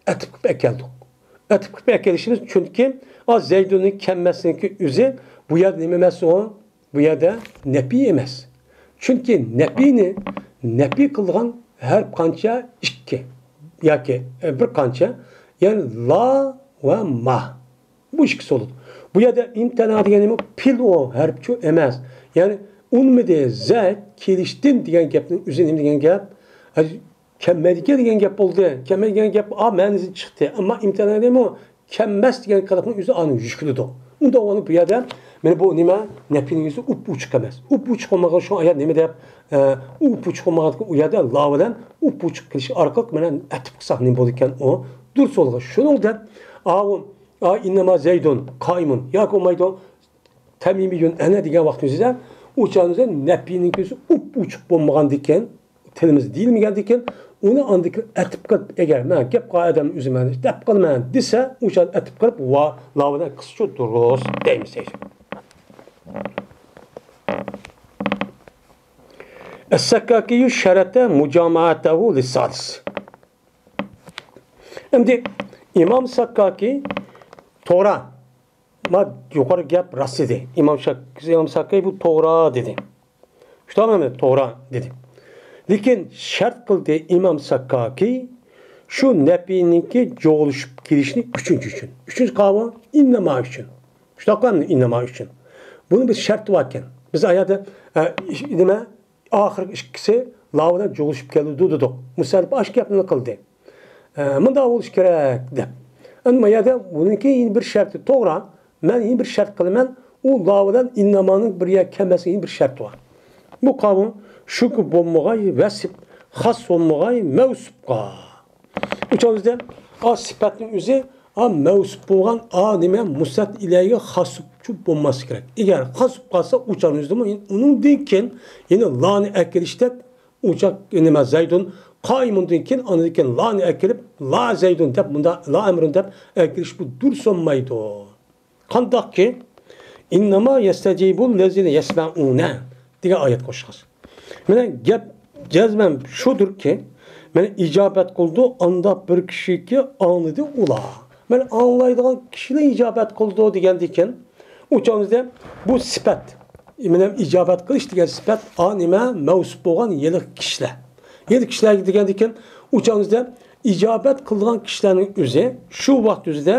ئەتىپ قىلىپ ئەكەلدۇق. ئەتىپ قىلىپ ئەكېلىشىمىز، چۈنكى ئا زەيدۇننىڭ كەلمەسلىكى ئۆزى بۇ يەردە نېمە ئەمەس ئۇ؟ بۇ يەردە نەپى ئەمەس. چۈنكى نەپىنى نەپى قىلىدىغان ھەرپ قانچە؟ ئىككى ياكى، ئە، بىر قانچە. يەنى لا ۋە ما. بۇ ئىككىسى بولىدۇ. بۇ يەردە ئىمتەنا دېگەن نېمە؟ پېئىل ئۇ، ھەرپچۇ ئەمەس. يەنى ئۇنمىدى زەيد كېلىشتىن دېگەن گەپنىڭ ئۆزى نېمە دېگەن گەپ؟ ھە، كەلمەيدىكەن دېگەن گەپ بولدى. كەلمەيدىكەن گەپ، ئا، مەنىسى چىقتى. ئەمما ئىمتەنا دېمۇ كەلمەس دېگەن قېلىقنىڭ ئۆزى ئانى يۈكلىدۇق. ئۇنداق بولغاندا بۇ يەردە مانا بۇ نېمە؟ نەپىنىڭ ئۆزى ئۇپ-ئوچۇق ئەمەس. ئۇپ-ئوچۇق بولمىغان شۇ ئايەت نېمە دەپ، ئە، ئۇپ-ئوچۇق بولمىغان ئۇ يەردە لا بىلەن ئۇپ-ئوچۇق قىلىش ئارقىلىق مانا ئەتىپ قىلساق نېمە بولىدىكەن ئۇ؟ دۇرۇس بولىدىغان. شۇنىڭ دەپ، ئاۋۇ، ئا، ئىننەما زەيدۇن قائىمۇن ياكى بولمايدۇ. تەمىمىيۇن ئەنە دېگەن ۋاقتىمىزدا ئۇ چاغدا نەپىنىڭ كۆزى ئۇپ-ئوچۇق بولمىغاندىكىن، تىلىمىز دېيىلمىگەندىكىن، ئۇنى ئاندىن كېيىن ئەتىپ قىلىپ، ئەگەر مەن گەپ قىلغان ئادەم ئۆزى مەن دەپ قالىمەن دېسە، ئۇ چاغدا ئەتىپ قىلىپ ۋا لا بىلەن قىلسىچۇ دۇرۇس دەيمىز. ئەسسەككاكىيۇ شەرەتە مۇجامەئەتەھۇ لىسالىس. ئەمدى ئىمام ساككاكى توغرا، ما يۇقىرى گەپ راست ئىدى. ئىمام شاك-، ئىمام ساككاكى بۇ توغرا دېدى. شۇنداقمۇ؟ توغرا دېدى. لېكىن شەرت قىلدى ئىمام ساككاكى شۇ نەپىنىڭكى جۇغلىشىپ كېلىشىنى ئۈچىنچى ئۈچۈن. ئۈچىنچى قاۋۇل ئىننەما ئۈچۈن. شۇنداقمۇ؟ ئىننەما ئۈچۈن. بۇنىڭ بىر شەرتى باركەن. بىز ئايەتتە، ئە، ئىش-، نېمە؟ ئاخىرقى ئىككىسى لا بىلەن جۇغلىشىپ كېلىدۇ دېدۇق. مۇسەننىپ ئاشۇ گەپنى قىلدى. ئە، مۇنداق بولۇشى كېرەك دەپ. ئەمما يەردە بۇنىڭكى يەنە بىر شەرتى توغرا. مەن يەنە بىر شەرت قىلىمەن. ئۇ لا بىلەن ئىننامانىڭ بىر يەرگە كەلمەسلىكىنىڭ بىر شەرتى بار. بۇ قاۋۇل شۇكى بولمىغاي ۋەسىپ، خاس بولمىغاي مەۋسۇپقا. ئۇچۇن بىزدە ئا سۈپەتنىڭ ئۆزى ئا مەۋسۇپ بولغان ئا نېمە مۇسەت ئىلەيگە خاس بولۇپ بولماسلىقى كېرەك. ئەگەر خاس بولۇپ قالسا ئۇچۇن بىزدىمۇ ئۇنىڭدىن كېيىن يەنە لانى ئەكىرىشتەك ئۇچاق نېمە زەيدۇن قائىمۇندىن كېيىن ئاندىن كېيىن لانى ئەكىرىپ لا زەيدۇن دەپ مۇندا لا ئەمرۇن دەپ ئەكىرىش بۇ دۇرۇس بولمايدۇ. قانداقكى؟ ئىنناما يەستەجىبۇ لەزىنە يەسمەئۇنە دېگەن ئايەت قوشقان. مانا گەپ جەزمەن شۇدۇركى، مانا ئىجابەت قىلىدۇ ئانداق بىر كىشىكى ئاڭلىدى ئۇلار. مانا ئاڭلايدىغان كىشىلەر ئىجابەت قىلىدۇ دېگەندىكىن، ئۇ چاغدا بۇ سۈپەت، مانا ئىجابەت قىلىش دېگەن سۈپەت ئا نېمە مەۋسۇپ بولغان ھېلىقى كىشىلەر. ھېلىقى كىشىلەر دېگەندىكىن، ئۇ چاغدا ئىجابەت قىلىدىغان كىشىلەرنىڭ ئۆزى شۇ ۋاقىت ئۆزىدە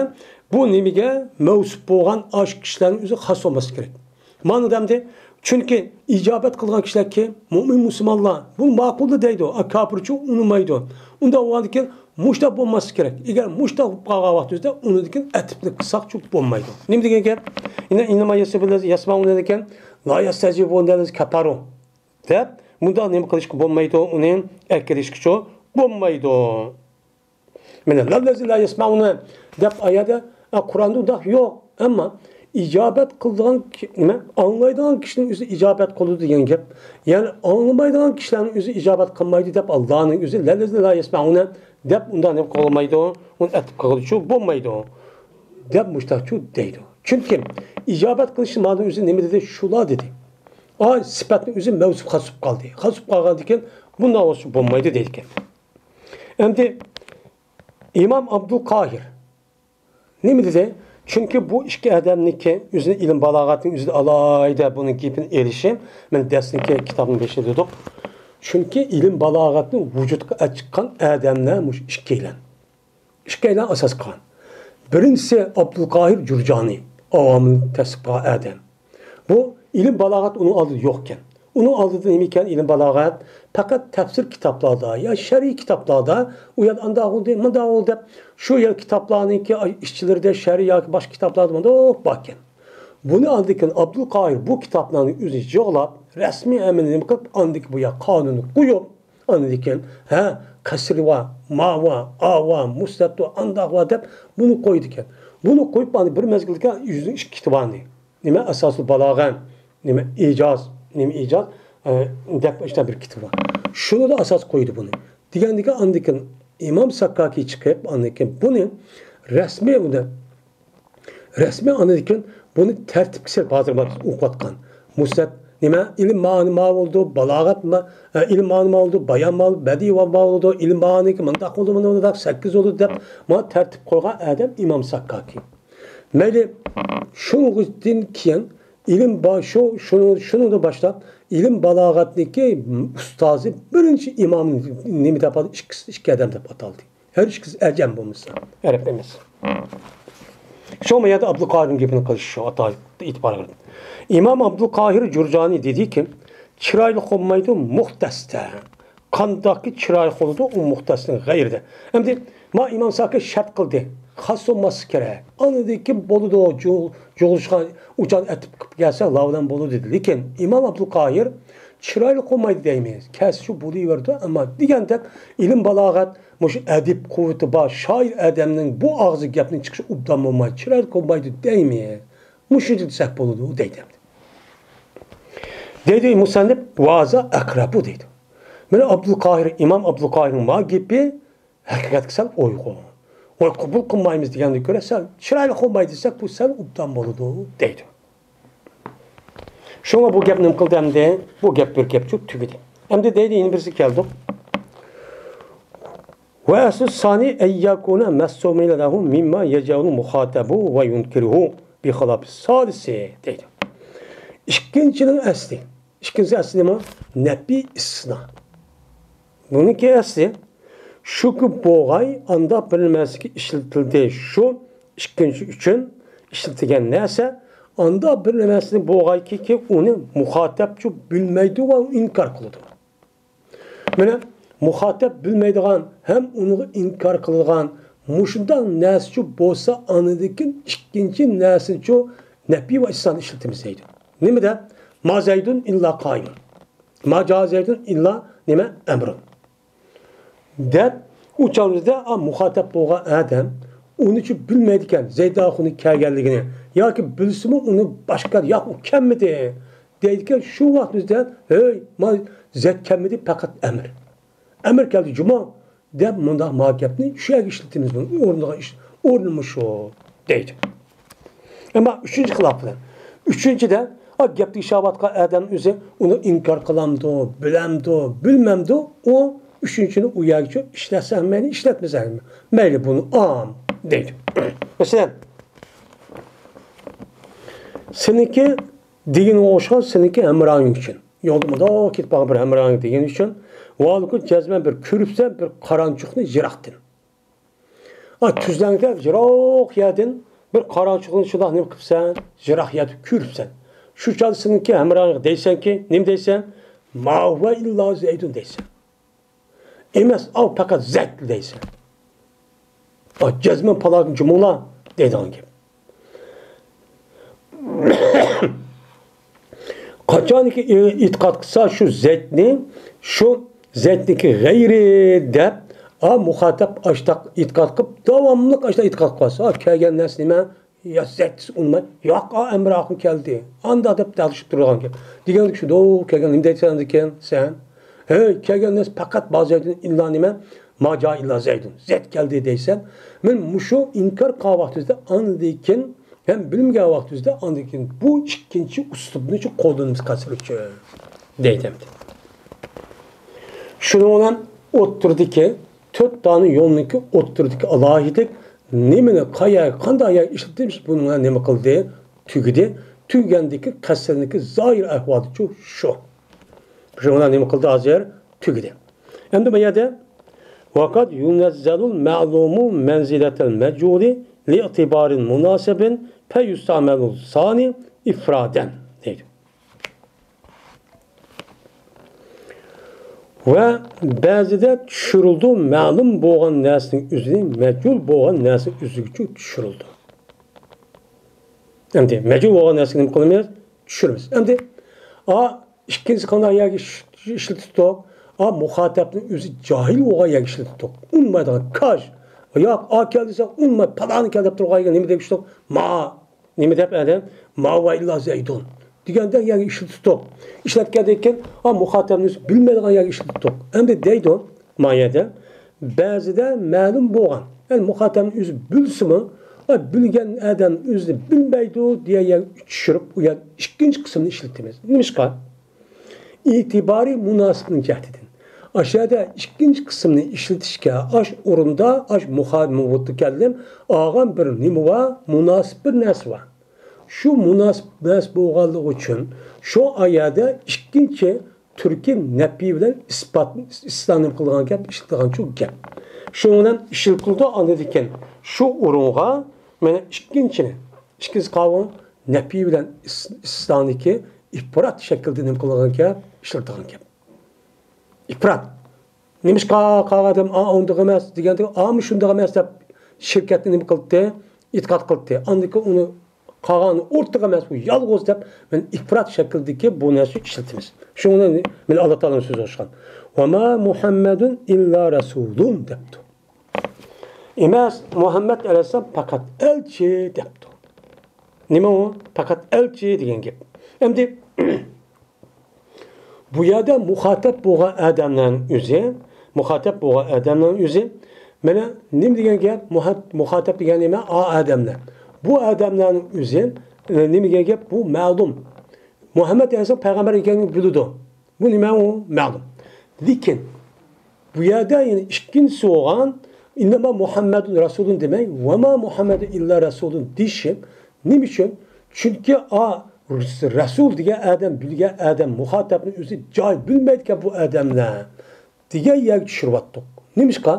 بۇ نېمىگە مەۋسۇپ بولغان ئاشۇ كىشىلەرنىڭ ئۆزى خاس بولماسلىقى كېرەك. مانا دەمدى، چۈنكى ئىجابەت قىلغان كىشىلەركى مۆمىن مۇسۇلمانلار بۇ ماقۇلدۇر دەيدۇ، ئا، كاپىرچۇ ئۇنىمايدۇ. ئۇنداق بولغاندىكىن مۇشۇنداق بولماسلىقى كېرەك. ئەگەر مۇشۇنداق بولۇپ قالغان ۋاقتىمىزدا ئۇنىڭدىن كېيىن ئەتىپنى قىلساقچۇ بولمايدۇ. نېمە دېگەن گەپ؟ ئىننە، ئىننەما يەسمەئۇنە دېگەن، لا يەستەجىبۇنە لەزىنە كەفەرۇ دەپ مۇنداق نېمە قىلىشقا بولمايدۇ، ئۇنى ئەكىرىشكىچۇ بولمايدۇ. مانا لەللەزى لا يەسمەئۇنە دەپ ئايەتتە، ئە، قۇرئاندا ئۇنداق يوق. ئەمما ئىجابەت قىلىدىغان كى-، نېمە، ئاڭلايدىغان كىشىنىڭ ئۆزى ئىجابەت قىلىدۇ دېگەن گەپ. يەنى ئاڭلىمايدىغان كىشىلەرنىڭ ئۆزى ئىجابەت قىلمايدۇ دەپ، ئاللانىڭ ئۆزى لەللەزى لا يەسمەئۇنە دەپ ئۇنداق نېمە قىلالمايدۇ، ئۇنى ئەتىپ قىلغىلىچۇ بولمايدۇ دەپ مۇشتاقچۇ دەيدۇ. چۈنكى ئىجابەت قىلىشنىڭ مانا ئۆزى نېمە دېدى؟ شۇلا دېدى. ئا، سۈپەتنىڭ ئۆزى مەۋسۇپ خاس بولۇپ قالدى. خاس بولۇپ قالغاندىكىن بۇنداق بولسا بولمايدۇ دەيدىكەن. ئەمدى ئىمام ئابدۇل قاھىر نېمە دېدى؟ چۈنكى بۇ ئىككى ئادەمنىڭكى ئۆزىنىڭ ئىلىم بالاغەتنىڭ ئۆزىدە ئالاھىدە بۇنىڭ گېپىنى ئېلىشى، مەن دەسلىكى كىتابنىڭ بېشىدا دېدۇق. چۈنكى ئىلىم بالاغەتنى ۋۇجۇدقا ئەچىققان ئادەملەر مۇشۇ ئىككىيلەن. ئىككىيلەن ئاساس قىلغان. بىرىنچىسى ئابدۇل قاھىر جۇرجانى، ئاۋامنى تەسىس قىلغان ئادەم. بۇ ئىلىم بالاغەت ئۇنىڭ ئالدىدا يوقكەن. ئۇنىڭ ئالدىدا نېمىكەن ئىلىم بالاغەت؟ پەقەت تەپسىر كىتابلاردا يا شەرئىي كىتابلاردا ئۇ يەر ئانداق بولدى، مۇنداق بولدى دەپ شۇ يەر كىتابلارنىڭكى ئىچلىرىدە شەرئىي ياكى باشقا كىتابلاردا مۇنداق باركەن. بۇنى ئاندىن كېيىن ئابدۇل قاھىر بۇ كىتابلارنى ئۆزى يىغلاپ، رەسمىي ئەمەلىي نېمە قىلىپ، ئاندىن كېيىن بۇ يەر قانۇننى قويۇپ، ئاندىن كېيىن، ھە، قەسرى بار، ما بار، ئا بار، مۇسلەت بار، ئانداق بار دەپ بۇنى قويىدىكەن. بۇنى قويۇپ، ئاندىن بىر مەزگىلدىكى يۈزدىن ئىككى كىتابنى، نېمە، ئاساسۇل بالاغە، نېمە، ئىجاز، نېمە، ئىجاز، ئە، دەپ ئىشتا بىر كىتاب بار. شۇنىدا ئاساس قويدى بۇنى. دېگەندىكىن، ئاندىن كېيىن ئىمام ساكاكى چىقىپ، ئاندىن كېيىن بۇنى رەسمىي، ئۇنى رەسمىي، ئاندىن كېيىن بۇنى تەرتىپكە سېلىپ، ھازىر مانا بىز ئوقۇۋاتقان مۇسنەد، نېمە، ئىلىم مانا ما بولىدۇ، بالاغەت ما، ئە، ئىلىم مانا ما بولىدۇ، بايان ما، بەدىئىي ما بولىدۇ، ئىلىم مانىكى مۇنداق بولىدۇ، مۇنداق سەككىز بولىدۇ دەپ، مانا تەرتىپ قويغان ئادەم ئىمام ساكاكى. مەيلى، شۇنىڭدىن كېيىن ئىلىم با-، شۇ، شۇنىڭ، شۇنىڭدىن باشلاپ ئىلىم بالاغەتنىكى ئۇستازى، بىرىنچى ئىمام نېمە دەپ ئاتالدى؟ ئىككىسى، ئىككى ئادەم دەپ ئاتالدى. ھەر ئىككىسى ئەجەم بولمىسا، ئەرەب ئەمەس. شۇ يەردە ئابدۇلقاھىرنىڭ گېپىنى قىلىش شۇ، ئاتا ئېتىبار قىلىپ. ئىمام ئابدۇلقاھىر جۇرجانى دېدىكى، چىرايلىق بولمايدۇ مۇختەستە. قانداقكى چىرايلىق بولىدۇ ئۇ مۇختەستىن غەيرىدە. ئەمدى ما ئىمام ساكى شەرت قىلدى. خاس بولماسلىقى كېرەك. ئاندىكى بولىدۇ، جۇ-، جۇغۇلۇشقا ئۇچان ئەتىپ قىلىپ كەلسە، لاۋلام بولىدۇ دېدى. لېكىن ئىمام ئابدۇلقاھىر چىرايلىق بولمايدۇ دەيمىز. كەلسە شۇ بولۇۋېرىدۇ، ئەمما دېگەندەك ئىلىم بالاغەت، مۇشۇ ئەدىب قۇۋۋىتى بار شائىر ئادەمنىڭ بۇ ئاغزى گەپنىڭ چىقىشى ئوبدان بولمايدۇ، چىرايلىق بولمايدۇ دەيمىز. مۇشۇنچە دېسەك بولىدۇ دەيدۇ. دەيدۇ مۇسەننىپ، ۋازا ئەقرەبۇ دەيدۇ. مانا ئابدۇلقاھىر، ئىمام ئابدۇلقاھىرنىڭ ما گېپى ھەقىقەتكە سەل ئۇيغۇن. ۋاي، قوبۇل قىلمايمىز دېگەندىن كۆرە سەل چىرايلىق بولمايدۇ دېسەك، بۇ سەل ئوبدان بولىدۇ دەيدۇ. شۇڭا بۇ گەپ نېمە قىلدى ئەمدى؟ بۇ گەپ بىر گەپچۇ تۈگىدى. ئەمدى دەيدۇ، يەنە بىرسىگە كەلدۇق. ۋە ئەسلۇ سانى ئەن يەكۇنە مەسۇمىلە لەھۇ مىمما يەجەئۇل مۇخاتەبۇ ۋە يۇنكىرۇھۇ بىخىلاپى سالىسى دەيدۇ. ئىككىنچىنىڭ ئەسلى. ئىككىنچى ئەسلى نېمە؟ نەپى ئىسنا. بۇنىڭكى ئەسلى شۇكى بوغاي ئانداق بىر نەرسىگە ئىشلىتىلدى. شۇ ئىككىنچى ئۈچۈن ئىشلىتىلگەن نەرسە ئانداق بىر نەرسىنى بوغايكى، ئۇنى مۇخاتەپچۇ بىلمەيدۇ ۋە ئىنكار قىلىدۇ. مانا مۇخاتەپ بىلمەيدىغان ھەم ئۇنىڭغا ئىنكار قىلىدىغان مۇشۇنداق نەرسىچۇ بولسا، ئاندىن كېيىن ئىككىنچى نەرسىنىچۇ نەپى ۋە ئىسنانى ئىشلىتىمىز دەيدۇ. نېمىدە؟ ما زەيدۇن ئىللا قائىمۇن. ما جا زەيدۇن ئىللا نېمە؟ ئەمرۇن. دەپ، ئۇ چاغدا مۇخاتەپ بولغان ئادەم ئۇنىچۇ بىلمەيدىكەن، زەيد ئاخۇنىڭ كەلگەنلىكىنى. ياكى بىلسىمۇ ئۇنى باشقا، ياق، ئۇ كەلمىدى دەيدىكەن، شۇ ۋاقىتتا، ھەي، ما زەيد كەلمىدى، پەقەت ئەمىر. ئەمىر كەلدى، جۇما دەپ مۇنداق ما گەپنى شۇ يەرگە ئىشلىتىمىز، بۇنى ئورنىغا ئىش-، ئورنىمۇ شۇ دەيدۇ. ئەمما ئۈچىنچى خىلاپ بىلەن. ئۈچىنچىدە، ئا، گەپتە ئىشلەۋاتقان ئادەم ئۆزى ئۇنى ئىنكار قىلامدۇ، بىلەمدۇ، بىلمەمدۇ، ئۇ ئۈچىنچىنى ئۇ يەرگىچۇ ئىشلەتسە مەيلى، ئىشلەتمىسە مەيلى، بۇنى ئام دەيدۇ. مەسىلەن، سېنىڭكى دېگىنىگە ئوخشىغان سېنىڭكى ھەمراھىڭ ئۈچۈن. يولدا مۇنداق كېتىپ بارغان بىر ھەمراھىڭ دېگىنى ئۈچۈن، ۋالىكۇ جەزمەن بىر كۆرۈپسەن، بىر قارانچۇقنى يىراقتىن. ئا، تۈزلەڭدە يىراق يەردىن بىر قارانچۇقنى شۇنداق نېمە قىپسەن، يىراق يەردە كۆرۈپسەن. شۇ چاغدا سېنىڭكى ھەمراھىڭغا دەيسەنكى، نېمە دەيسەن؟ ما ھۇۋە ئىللا زەيدۇن دەيسەن. ئەمەس، ئاۋۇ پەقەت زەيد دەيسەن. ئا، جەزمەن پالاكىنى جۇمۇڭلار دەيدىغان گەپ. قاچانكى ئېتىقاد قىلسا شۇ زەيدنى، شۇ زەيدنىكى غەيرى دەپ، ئا، مۇخاتەپ ئاشتاق ئېتىقاد قىلىپ، داۋاملىق ئاشتاق ئېتىقاد قىلسا، ئا، كەلگەن نەرسە نېمە؟ يا زەيد دېسە ئۇنىماي، ياق، ئا، ئەمراخۇن كەلدى. ئانداق دەپ دەلىشىپ تۇرىدىغان گەپ. دېگەنلىك شۇدۇ، كەلگەن نېمە دەيسەن ئاندىكىن سەن؟ ھەي، كەلگەن نەرسە پەقەت ما زەيدۇن ئىللا نېمە؟ ما جا ئىللا زەيدۇن. زەيد كەلدى دەيسەن. مەن مۇشۇ ئىنكار قىلغان ۋاقتىمىزدا ئاندىن كېيىن ھەم بىلمىگەن ۋاقتىمىزدا ئاندىن كېيىن بۇ ئىككىنچى ئۇسلۇبنى شۇ قوللىنىمىز قەسىر ئۈچۈن دەيدۇ ئەمدى. شۇنىڭ بىلەن ئوتتۇرىدىكى تۆت دانە يولنىڭكى ئوتتۇرىدىكى ئالاھىدىلىك نېمىنى، قايا، قانداق يەرگە ئىشلىتىمىز، بۇنىڭ بىلەن نېمە قىلدى؟ تۈگىدى. تۈگىگەندىكى قەسىرنىڭكى زاھىر ئەھۋالىچۇ شۇ. شۇنىڭ بىلەن نېمە قىلدى ھازىر؟ تۈگىدى. ئەمدى بۇ يەردە ۋەقەد يۇنەززەلۇل مەلۇمۇ مەنزىلەتەل مەجھۇلى لىئتىبارىن مۇناسىبىن فەيۇستەمەلۇ سانى ئىفرادەن دەيدۇ. ۋە بەزىدە چۈشۈرۈلىدۇ، مەلۇم بولغان نەرسىنىڭ ئۆزىنى مەجھۇل بولغان نەرسىنىڭ ئۆزىگىچۇ چۈشۈرۈلىدۇ. ئەمدى مەجھۇل بولغان نەرسىگە نېمە قىلىمىز؟ چۈشۈرىمىز. ئەمدى ئا، ئىككىنچىسى قانداق يەرگە ئىش-، ئىشلىتىپتۇق؟ ئا، مۇخاتەپنىڭ ئۆزى جاھىل بولغان يەرگە ئىشلىتىپتۇق. ئۇنىمايدىغان كاج، ياق، ئا كەل دېسە، ئۇنىماي، پالانى كەل دەپ تۇرغان يەرگە نېمە دېگۈچتۇق؟ ما. نېمە دەپ ئادەم؟ ما ۋە ئىللا زەيدۇن دېگەندە يەنە ئىشلىتىتۇق. ئىشلەتكەندىن كېيىن، ئا، مۇخاتەبنى ئۆزى بىلمەيدىغان يەرگە ئىشلىتىتۇق. ئەمدى دەيدۇ، ما يەردە بەزىدە مەلۇم بولغان، يەنى مۇخاتەبنى ئۆزى بىلسىمۇ، ئا، بىلگەن ئادەم ئۆزىنى بىلمەيدۇ دېگەن يەرگە چۈشۈرۈپ، ئۇ يەر ئىككىنچى قىسىمنى ئىشلىتىمىز. نېمىشقا؟ ئېتىبارى مۇناسىپنىڭ جەھىتىدىن. ئاشۇ يەردە ئىككىنچى قىسىمنى ئىشلىتىشكە، ئاش ئورۇندا، ئاش مۇخا-، مۇتەكەللىم ئالغان بىر نېمە بار، مۇناسىپ بىر نەرسە بار. شۇ مۇناسىپ نەرسە بولغانلىقى ئۈچۈن شۇ ئايەردە ئىككىنچى تۈركى نەپى بىلەن ئىسپات، ئىسپاتنى قىلغان گەپ، ئىشلىتىدىغان شۇ گەپ. شۇنىڭ بىلەن ئىشلىتىلىدۇ، ئاندىن كېيىن شۇ ئورۇنغا مانا ئىككىنچىنى، ئىككىنچى قاۋۇل نەپى بىلەن ئىس-، ئىستانىكى ئىپرات شەكلىدە نېمە قىلغان گەپ؟ ئىشلىتىدىغان گەپ. ئىپرات. نېمىشقا قالغان ئادەم، ئا، ئۇنداق ئەمەس دېگەندە، ئامۇ شۇنداق ئەمەس دەپ شىركەتنى نېمە قىلدى؟ ئېتىقاد قىلدى. ئاندىن كېيىن ئۇنى قالغان ئورتاق ئەمەس، ئۇ يالغۇز دەپ، مەن ئىپرات شەكلىدىكى بۇ نەرسىنى ئىشلىتىمىز. شۇڭا مەن ئاللا تائالانىڭ سۆزى ئوخشىغان. «ۋەما مۇھەممەدۇن ئىللا رەسۇلۇن» دەپتۇ. ئەمەس، مۇھەممەد ئەلەيھىسسالام پەقەت ئەلچى دەپتۇ. نېمە ئۇ؟ پەقەت ئەلچى دېگەن گەپ. ئەمدى بۇ يەردە مۇخاتەپ بولغان ئادەملەرنىڭ ئۆزى، مۇخاتەپ بولغان ئادەملەرنىڭ ئۆزى، مانا نېمە دېگەن گەپ؟ مۇخات-، مۇخاتەپ دېگەن نېمە؟ ئا ئادەملەر. بۇ ئادەملەرنىڭ ئۆزى، ئە، نېمە دېگەن گەپ؟ بۇ مەلۇم. مۇھەممەد ئەلەيھىسسالام پەيغەمبەر ئىكەنلىكىنى بىلىدۇ. بۇ نېمە ئۇ؟ مەلۇم. لېكىن بۇ يەردە يەنە ئىككىنچىسى بولغان، «ئىننەما مۇھەممەدۇن رەسۇلۇن» دېمەي، «ۋەما مۇھەممەدۇن ئىللا رەسۇلۇن» دېيىشىم. نېمە ئۈچۈن؟ چۈنكى ئا، رەسۇل دېگەن ئادەم، بىلگەن ئادەم، مۇخاتەپنىڭ ئۆزى جاھىل، بىلمەيدىكەن بۇ ئادەملەر دېگەن يەرگە چۈشۈرۈۋاتتۇق. نېمىشقا؟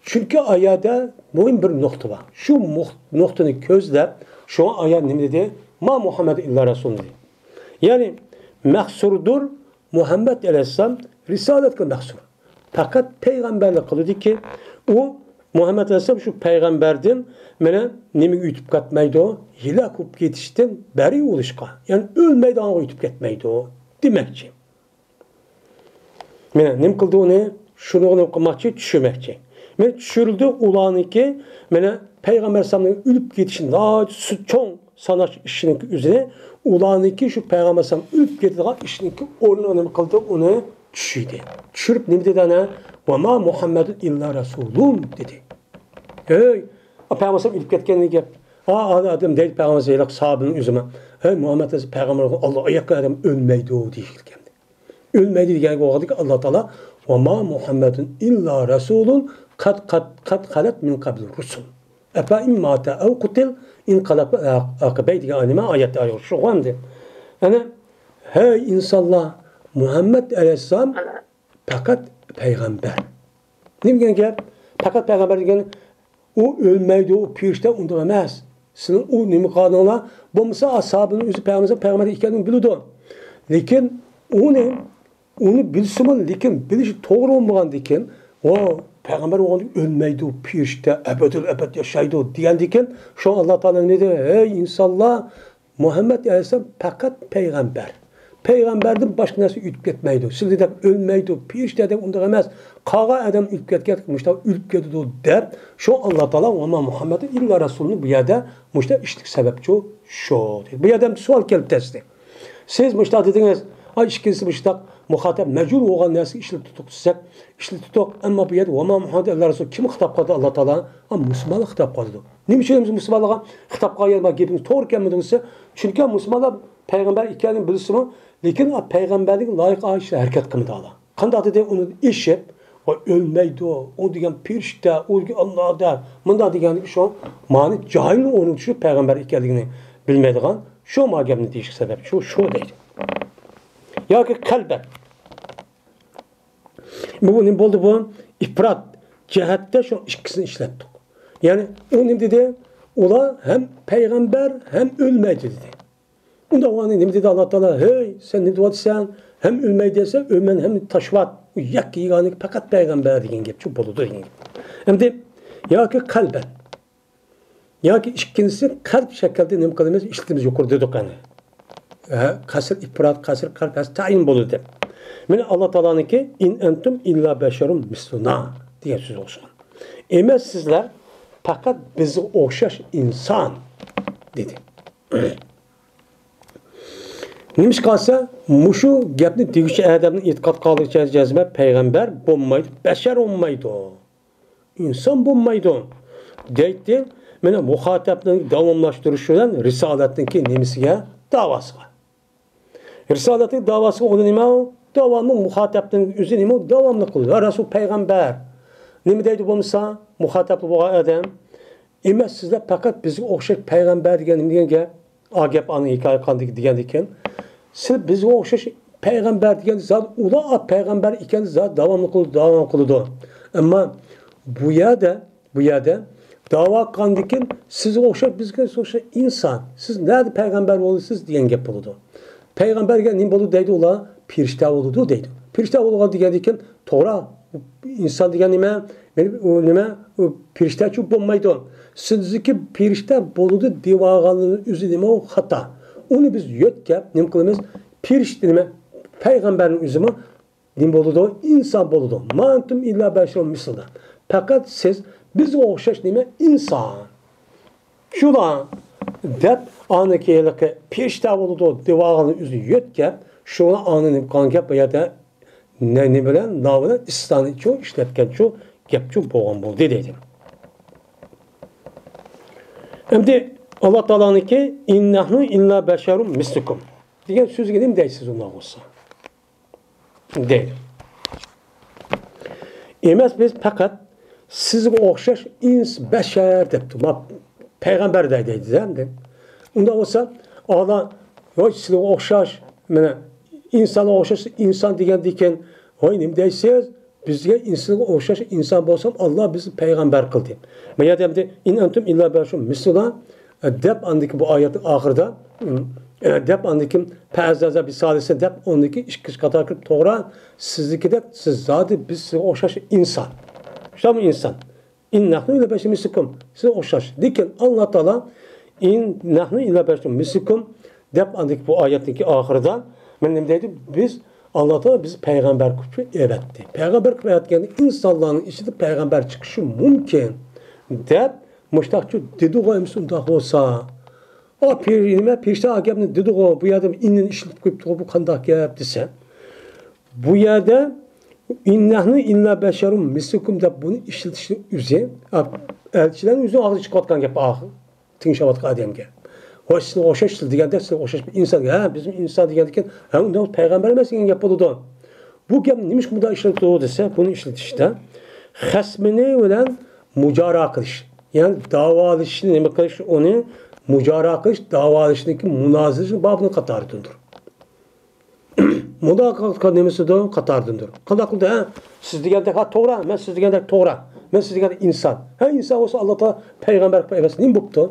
چۈنكى ئا يەردە مۇھىم بىر نۇقتا بار. شۇ مۇق-، نۇقتىنى كۆزلەپ، شۇڭا ئا يەردە نېمە دېدى؟ «ما مۇھەممەدۇن ئىللا رەسۇلۇن» دېدى. يەنى مەھسۇردۇر، مۇھەممەد ئەلەيھىسسالام رىسالەتكە مەھسۇر. پەقەت پەيغەمبەرلىك قىلىدۇكى، ئۇ مۇھەممەد ئەلەيھىسسالام شۇ پەيغەمبەردىن مانا نېمىگە ئۆتۈپ كەتمەيدۇ؟ ھالاك بولۇپ كېتىشتىن بەرى بولۇشقا، يەنى ئۆلمەيدىغانغا ئۆتۈپ كەتمەيدۇ دېمەكچى. مانا نېمە قىلدى ئۇنى؟ شۇنى نېمە قىلماقچى؟ چۈشۈرمەكچى. مانا چۈشۈرۈلدى ئۇلارنىڭكى، مانا پەيغەمبەر ئەلەيھىسسالامنىڭ ئۆلۈپ كېتىشى ناھايىتى سۇ-، چوڭ ساناش ئىشىنىڭكى ئۆزىنى، ئۇلارنىڭكى شۇ پەيغەمبەر ئەلەيھىسسالام ئۆلۈپ كېتىدىغان ئىشنىڭكى ئورنىغا نېمە قىلدى؟ ئۇنى چۈشۈردى. چۈشۈرۈپ نېمە دېدى ئەنە؟ «ۋەما مۇھەممەدۇن ئىللا رەسۇلۇن» دېدى. ھەي، پەيغەمبەر ئەلەيھىسسالام ئۆلۈپ كەتكەندىن كېيىن، ئا، ئا، ئادەم دەيدۇ پەيغەمبەر ئەلەيھىسسالام ساھابىنىڭ ئۆزىمۇ، «ھەي، مۇھەممەد ئەلەيھىسسالام پەيغەمبەر، ئاللا ئاياققا ئادەم ئۆلمەيدۇ» دېيىشكەن. ئۆلمەيدۇ دېگەنگە بولغاندىكى ئاللا تائالا، «ۋەما مۇھەممەدۇن ئىللا رەسۇلۇن قەد، قەد، قەد خەلەت مىن قەبلىھىر رۇسۇل. ئەفەئىن ماتە ئەۋ قۇتىلە ئىنقەلەبتۇم ئەلا ئەقىبەيھىم» دېگەن نېمە ئايەت، ئايەت شۇ ئەمدى. يەنى، ھەي ئىنسانلار، مۇھەممەد ئەلەيھىسسالام پەقەت پەيغەمبەر. نېمە دېگەن گەپ؟ پەقەت پەيغەمبەر دېگەن ئۇ ئۆلمەيدۇ، ئۇ پېرىشتە ئۇنداق ئەمەس. سىزنىڭ ئۇ نېمە قىلغانىڭلار، بولمىسا ئاسھابىنىڭ ئۆزى پەيغەمبەر، پەيغەمبەر ئىكەنلىكىنى بىلىدۇ. لېكىن ئۇنى، ئۇنى بىلسىمۇ، لېكىن بىلىشى توغرا بولمىغاندىكىن، ئۇ پەيغەمبەر بولغاندىكىن ئۆلمەيدۇ، پېرىشتە، ئەبەدىل ئەبەد ياشايدۇ دېگەندىكىن، شۇڭا ئاللا تائالا نېمە دېدى؟ ھەي ئىنسانلار، مۇھەممەد ئەلەيھىسسالام پەقەت پەيغەمبەر. پەيغەمبەردىن باشقا نەرسە ئۆتۈپ كەتمەيدۇ. سىلەر دەپ ئۆلمەيدۇ، پېرىشتە دەپ ئۇنداق ئەمەس. قالغان ئادەم ئۆلۈپ كەتكەن، مۇشۇنداق ئۆلۈپ كېتىدۇ دەپ، شۇ ئاللا تائالا «ۋەما مۇھەممەدۇن ئىللا رەسۇلۇن» بۇ يەردە مۇشۇنداق ئىشلىك سەۋەبچۇ شۇ دېدى. بۇ يەردە سوئال كەلدى تەستە. سىز مۇشۇنداق دېدىڭىز، ئاي ئىككىنچىسى مۇشۇنداق مۇخاتەپ مەجھۇل بولغان نەرسىگە ئىشلىتىپ تۇردۇق دېسەك، ئىشلىتىپ تۇردۇق. ئەمما بۇ يەردە «ۋەما مۇھەممەدۇن ئىللا رەسۇل» كىم خىتاب قىلدى؟ ئاللا تائالا. ئا، مۇسۇلمانلار خىتاب قىلدى. نېمە ئۈچۈن مۇسۇلمانلارغا خىتاب قىلغان يەردە گېپىڭىز توغرا كەلمىدى دېسە، چۈنكى مۇسۇلمانلار پەيغەمبەر ئىكەنلىكىنى بىلسىمۇ، لېكىن پەيغەمبەرگە لايىق ئىشلار ھەرىكەت قىلمىدىلا. قانداق دېدى؟ ئۇنى ئېشىپ، «ۋاي، ئۆلمەيدۇ، ئۇ دېگەن پېرىشتە، ئۇ دېگەن ئاللا» دەپ، مۇنداق دېگەن شۇ مانى جاھىلنىڭ ئورنىغا چۈشۈپ، پەيغەمبەر ئىكەنلىكىنى بىلمەيدىغان شۇ ما گەپنى دېيىشكە سەۋەبچۇ شۇ دەيدۇ. ياكى قەلبەن. بۇ نېمە بولدى بۇ؟ ئىپرات جەھەتتە شۇ ئىككىسىنى ئىشلەتتۇق. يەنى ئۇ نېمە دېدى؟ ئۇلار ھەم پەيغەمبەر، ھەم ئۆلمەيدۇ دېدى. ئۇنداق بولغاندا نېمە دېدى ئاللا تائالا؟ ھەي، سەن نېمە دەۋاتىسەن؟ ھەم ئۆلمەيدۇ دەيسەن، ئۆلمەيدۇ، ھەم تاشلاۋەت. ئۇ يەككە يېگانىكى پەقەت پەيغەمبەر دېگەن گەپچۇ بولىدۇ دېگەن گەپ. ئەمدى ياكى قەلبەن. ياكى ئىككىنچىسى قەلب شەكلىدە نېمە قىلىمىز؟ ئىشلىتىمىز يۇقىرىدا دېدۇق قەنى. ھە، قەسر ئىپرات، قەسر قەلب، قەسر تەئيىن بولىدۇ دەپ. مانا ئاللا تائالانىڭكى «ئىن ئەنتۇم ئىللا بەشەرۇم مىسلۇنا» دېگەن سۆزى ئوخشىغان. ئەمەس سىزلەر پەقەت بىزگە ئوخشاش ئىنسان، دېدى. نېمىشقا دېسە، مۇشۇ گەپنى دېگۈچى ئادەمنىڭ ئېتىقاد قالدۇرۇشىچە جەزمەن پەيغەمبەر بولمايدۇ، بەشەر بولمايدۇ، ئىنسان بولمايدۇ، دەيتتى. مانا مۇخاتەپنىڭ داۋاملاشتۇرۇشى بىلەن رىسالەتنىڭكى نېمىسىگە، داۋاسىغا. رىسالەتنىڭ داۋاسىغا ئۇنى نېمە؟ داۋاملىق مۇخاتەپنىڭ ئۆزى نېمە؟ داۋاملىق قىلىدۇ. ھە، رەسۇل پەيغەمبەر. نېمە دەيدۇ بولمىسا؟ مۇخاتەپلىق بولغان ئادەم. ئەمەس، سىزلەر پەقەت بىزگە ئوخشاش پەيغەمبەر دېگەن نېمە دېگەن گەپ؟ ئا گەپ ئانا ھېكايە قىلغاندىكى دېگەندىكىن، سىز بىزگە ئوخشاش پەيغەمبەر دېگەن زادى ئۇلار پەيغەمبەر ئىكەن زادى داۋاملىق قىلىدۇ، داۋام قىلىدۇ. ئەمما بۇ يەردە، بۇ يەردە داۋا قىلغاندىكىن سىزگە ئوخشاش، بىزگە ئوخشاش ئىنسان. سىز نەدە پەيغەمبەر بولىسىز دېگەن گەپ بولىدۇ. پەيغەمبەر دېگەن نېمە بولىدۇ دەيدۇ ئۇلار؟ پېرىشتە بولىدۇ دەيدۇ. پېرىشتە بولغان دېگەندىكىن توغرا، ئىنسان دېگەن نېمە؟ ئۇ نېمە؟ ئۇ پېرىشتەچۇ بولمايدۇ. سىزدىكى پېرىشتە بولىدۇ دېۋالغانلىرىنىڭ ئۆزى نېمە؟ ئۇ خاتا. ئۇنى بىز يۆتكەپ نېمە قىلىمىز؟ پېرىشتە نېمە؟ پەيغەمبەرنىڭ ئۆزىمۇ نېمە بولىدۇ؟ ئىنسان بولىدۇ. ما ئەنتۇم ئىللا بەشەرۇن مىسلۇنا. پەقەت سىز بىزگە ئوخشاش نېمە؟ ئىنسان. شۇلا دەپ ئاندىكى ھېلىقى پېرىشتە بولىدۇ دېۋالغاننىڭ ئۆزىنى يۆتكەپ، شۇڭا ئاندىن نېمە قىلغان گەپ بۇ يەردە نە-، نېمە بىلەن، ناۋ بىلەن ئىستانىچۇ ئىشلەتكەنچۇ گەپچۇ بولغان بولدى دەيدۇ. ئەمدى ئاللا تائالانىڭكى «ئىن نەھنۇ ئىللا بەشەرۇن مىسلۇكۇم» دېگەن سۆزگە نېمە دەيسىز ئۇنداق بولسا؟ دەيدۇ. ئەمەس، بىز پەقەت سىزگە ئوخشاش ئىنس، بەشەر دەپتۇ. ما پەيغەمبەر دەي دەيدۇ ئەمدى. ئۇنداق بولسا، ئالا، ۋاي، سىزگە ئوخشاش، مانا، ئىنسانغا ئوخشاش ئىنسان دېگەندىكىن، ۋاي، نېمە دەيسىز؟ بىزگە ئىنسانغا ئوخشاش ئىنسان بولسام، ئاللا بىزنى پەيغەمبەر قىلدى. ما يەردە ئەمدى «ئىن ئەنتۇم ئىللا بەشەرۇن مىسلۇنا» دەپ، ئاندىكى بۇ ئايەتنىڭ ئاخىرىدا، ئە، دەپ، ئاندىكى «فەئەززەزە بىسالىسە» دەپ، ئاندىكى ئىككىنچى قاتارغا كىرىپ، توغرا، سىزدىكىدەك، سىز زادى بىز سىزگە ئوخشاش ئىنسان. شۇنداقمۇ ئىنسان؟ «ئىن نەھنۇ ئىللا بەشەرۇن مىسلۇكۇم». سىز ئوخشاش. لېكىن ئاللا تائالا «ئىن نەھنۇ ئىللا بەشەرۇن مىسلۇكۇم» دەپ، ئاندىكى بۇ ئايەتنىڭكى ئاخىرىدا، مانا نېمە دەيدۇ؟ بىز، ئاللا تائالا بىز پەيغەمبەر قىلىپ ئەۋەتتى. پەيغەمبەر قىلىپ ئەۋەتكەندە ئىنسانلارنىڭ ئىچىدە پەيغەمبەر چىقىشى مۇمكىن، دەپ، مۇشتاقچۇ دېدىغۇ، ئەمىسە ئۇنداق بولسا. ئا، پېر-، نېمە، پېرىشتە ئا گەپنى دېدىغۇ، بۇ يەردە ئىننى ئىشلىتىپ قويۇپتۇغۇ، بۇ قانداق گەپ دېسە. بۇ يەردە «ئىن نەھنۇ ئىللا بەشەرۇن مىسلۇكۇم» دەپ بۇنى ئىشلىتىشنىڭ ئۆزى، ئا، ئەلچىلەرنىڭ ئۆزىنىڭ ئاغزىدىن چىقىۋاتقان گەپ ئاخىر. تىڭشاۋاتقان ئادەمگە. ۋاي، سىزگە ئوخشاش، سىز دېگەندەك، سىزگە ئوخشاش بىر ئىنسان. ھە، بىزمۇ ئىنسان دېگەندىكىن، ھە، ئۇنداق پەيغەمبەر ئەمەس دېگەن گەپ بولىدۇ. بۇ گەپنى نېمىشقا مۇنداق ئىشلىتىدۇ دېسە، بۇنى ئىشلىتىشتە خەسمىنى بىلەن مۇجارا قىلىش. يەنى داۋالىشىشنى نېمە قىلىش، ئۇنى مۇجارا قىلىش، داۋالىشىشنىڭكى مۇنازىرىشىنىڭ بابىنىڭ قاتارىدىندۇر. مۇنداق قىلغان نېمىسىدۇر؟ قاتارىدىندۇر. قانداق قىلدى؟ ھە، سىز دېگەندەك، ھە، توغرا، مەن سىز دېگەندەك توغرا. مەن سىز دېگەندەك ئىنسان. ھە، ئىنسان بولسا ئاللا تائالا پەيغەمبەر قىلىپ ئەۋەتسە نېمە بوپتۇ؟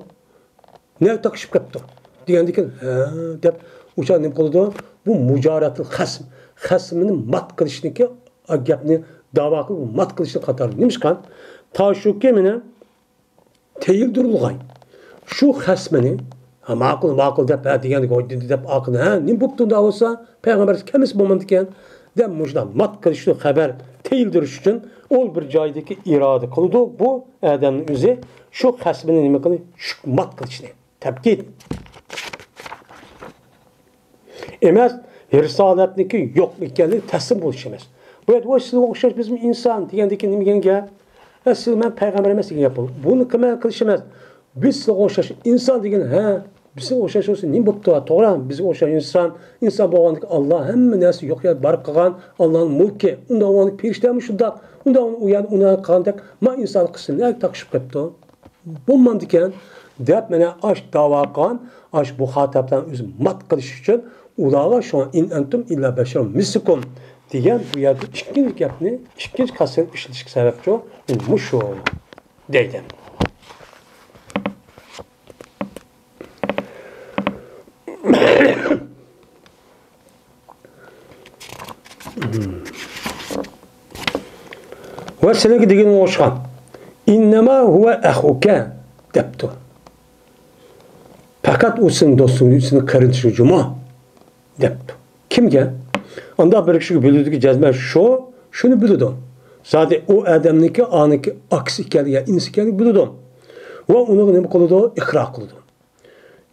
نەگە تاقىشىپ كەپتۇ؟ دېگەندىكىن، ھە، دەپ ئۇچا نېمە قىلىدۇ؟ بۇ مۇجاراتىل خەسم. خەسمىنى مات قىلىشنىكى، گەپنى داۋا قىلىپ مات قىلىشنى قاتارىدۇ. نېمىشقا؟ تا شۇكى مېنى تېيىلدۈرۈلغاي. شۇ خەسمىنى، ھە، ماقۇل، ماقۇل دەپ، ھە، دېگەندىكىن، ھوي دېدى دەپ ئاقىدى، ھە، نېمە بوپتۇ ئۇنداق بولسا؟ پەيغەمبەر كەلمىسە بولمامدىكەن؟ دەپ مۇشۇنداق مات قىلىشنى خەۋەر تېيىلدۈرۈش ئۈچۈن ئۇ بىر جايدىكى ئىرادە قىلىدۇ. بۇ ئادەمنىڭ ئۆزى شۇ خەسمىنى نېمە قىلىش؟ شۇ مات قىلىشنى. تەپكىد. ئەمەس، رىسالەتنىڭكى يوق ئىكەنلىكى تەسلىم بولۇش ئەمەس. بۇ يەردە، «ۋاي، سىزگە ئوخشاش بىزمۇ ئىنسان» دېگەندىكىن نېمە دېگەن گەپ؟ «ئە، سىز مەن پەيغەمبەر ئەمەس» دېگەن گەپ بولىدۇ. بۇنى قىلماي قىلىش ئەمەس. «بىز سىزگە ئوخشاش ئىنسان» دېگەن، ھە، بىز سىزگە ئوخشاش بولسا نېمە بوپتۇ؟ توغرا، بىزگە ئوخشاش ئىنسان. ئىنسان بولغاندىكىن ئاللا ھەممە نەرسە يوق يەر بار قىلغان، ئاللانىڭ مۈلكى. ئۇنداق بولغاندا پېرىشتەمۇ شۇنداق. ئۇنداق ئۇ يەردە ئۇنى قىلغاندەك، ما ئىنسان قىلسۇن، نەگە تاقىشىپ قېپتۇ؟ بولمامدىكەن دەپ، مانا ئاش داۋا قىلغان، ئاش مۇخاتەپلەرنىڭ ئۆزى مات قىلىش ئۈچۈن ئۇلارغا شۇڭا «ئىن ئەنتۇم ئىللا بەشەرۇن مىسلۇكۇم» دېگەن بۇ يەردە ئىككىنچى گەپنى، ئىككىنچى قەستنى ئىشلىتىشكە سەۋەبچۇ مۇشۇ دەيدۇ. ۋە سېنىڭكى دېگىنىڭگە ئوخشىغان. «ئىننەما ھۇۋە ئەخۇكە» دەپتۇ. پەقەت ئۇ سېنىڭ دوستۇڭ، سېنىڭ قېرىندىشىڭ جۇمۇ دەپتۇ. كىمگە؟ ئانداق بىر كىشىگە بىلىدۇكى جەزمەن شۇ، شۇنى بىلىدۇ. زادى ئۇ ئادەمنىڭكى ئانىكى ئاكىسى ئىكەنلىكى يا ئىنىسى ئىكەنلىكى بىلىدۇ. ۋە ئۇنىڭغا نېمە قىلىدۇ؟ ئىقرار قىلىدۇ.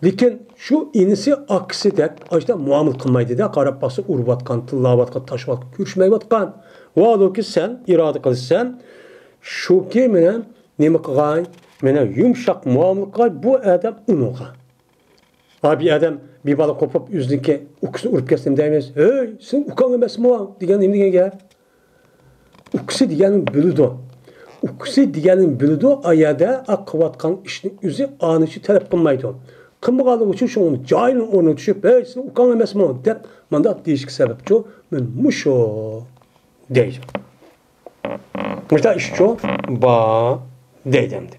لېكىن شۇ ئىنىسى ئاكىسىدەك ئاشۇنداق مۇئامىلە قىلمايدۇ-دە، قاراپ باقسا ئۇرۇۋاتقان، تىللاۋاتقان، تاشلاۋاتقان، كۆرۈشمەيۋاتقان. ۋاھالۇكى سەن ئىرادە قىلىسەن، شۇكى مېنى نېمە قىلغاي، مېنى يۇمشاق مۇئامىلە قىلغاي بۇ ئادەم ئۇنىڭغا. ھا، بىر ئادەم بىر بالا قوپۇپ ئۆزىنىڭكى ئۇكىسىنى ئۇرۇپ كەتسە نېمە دەيمىز؟ «ھەي، سېنىڭ ئۇكاڭ ئەمەسمۇ؟» دېگەن نېمە دېگەن گەپ؟ ئۇكىسى دېگەننى بىلىدۇ. ئۇكىسى دېگەننى بىلىدۇ، ئا يەردە ئا قىلىۋاتقان ئىشنى ئۆزى ئانىچە تەلەپ قىلمايدۇ. قىلمىغانلىقى ئۈچۈن شۇنىڭ جاھىلنىڭ ئورنىغا چۈشۈپ، «ھەي، سېنىڭ ئۇكاڭ ئەمەسمۇ؟» دەپ مانداق دېيىشكە سەۋەبچۇ، مەن مۇشۇ دەيدۇ. مۇشۇنداق ئىشچۇ بار دەيدۇ ئەمدى.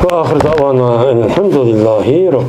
وآخر دعوانا أن الحمد لله رب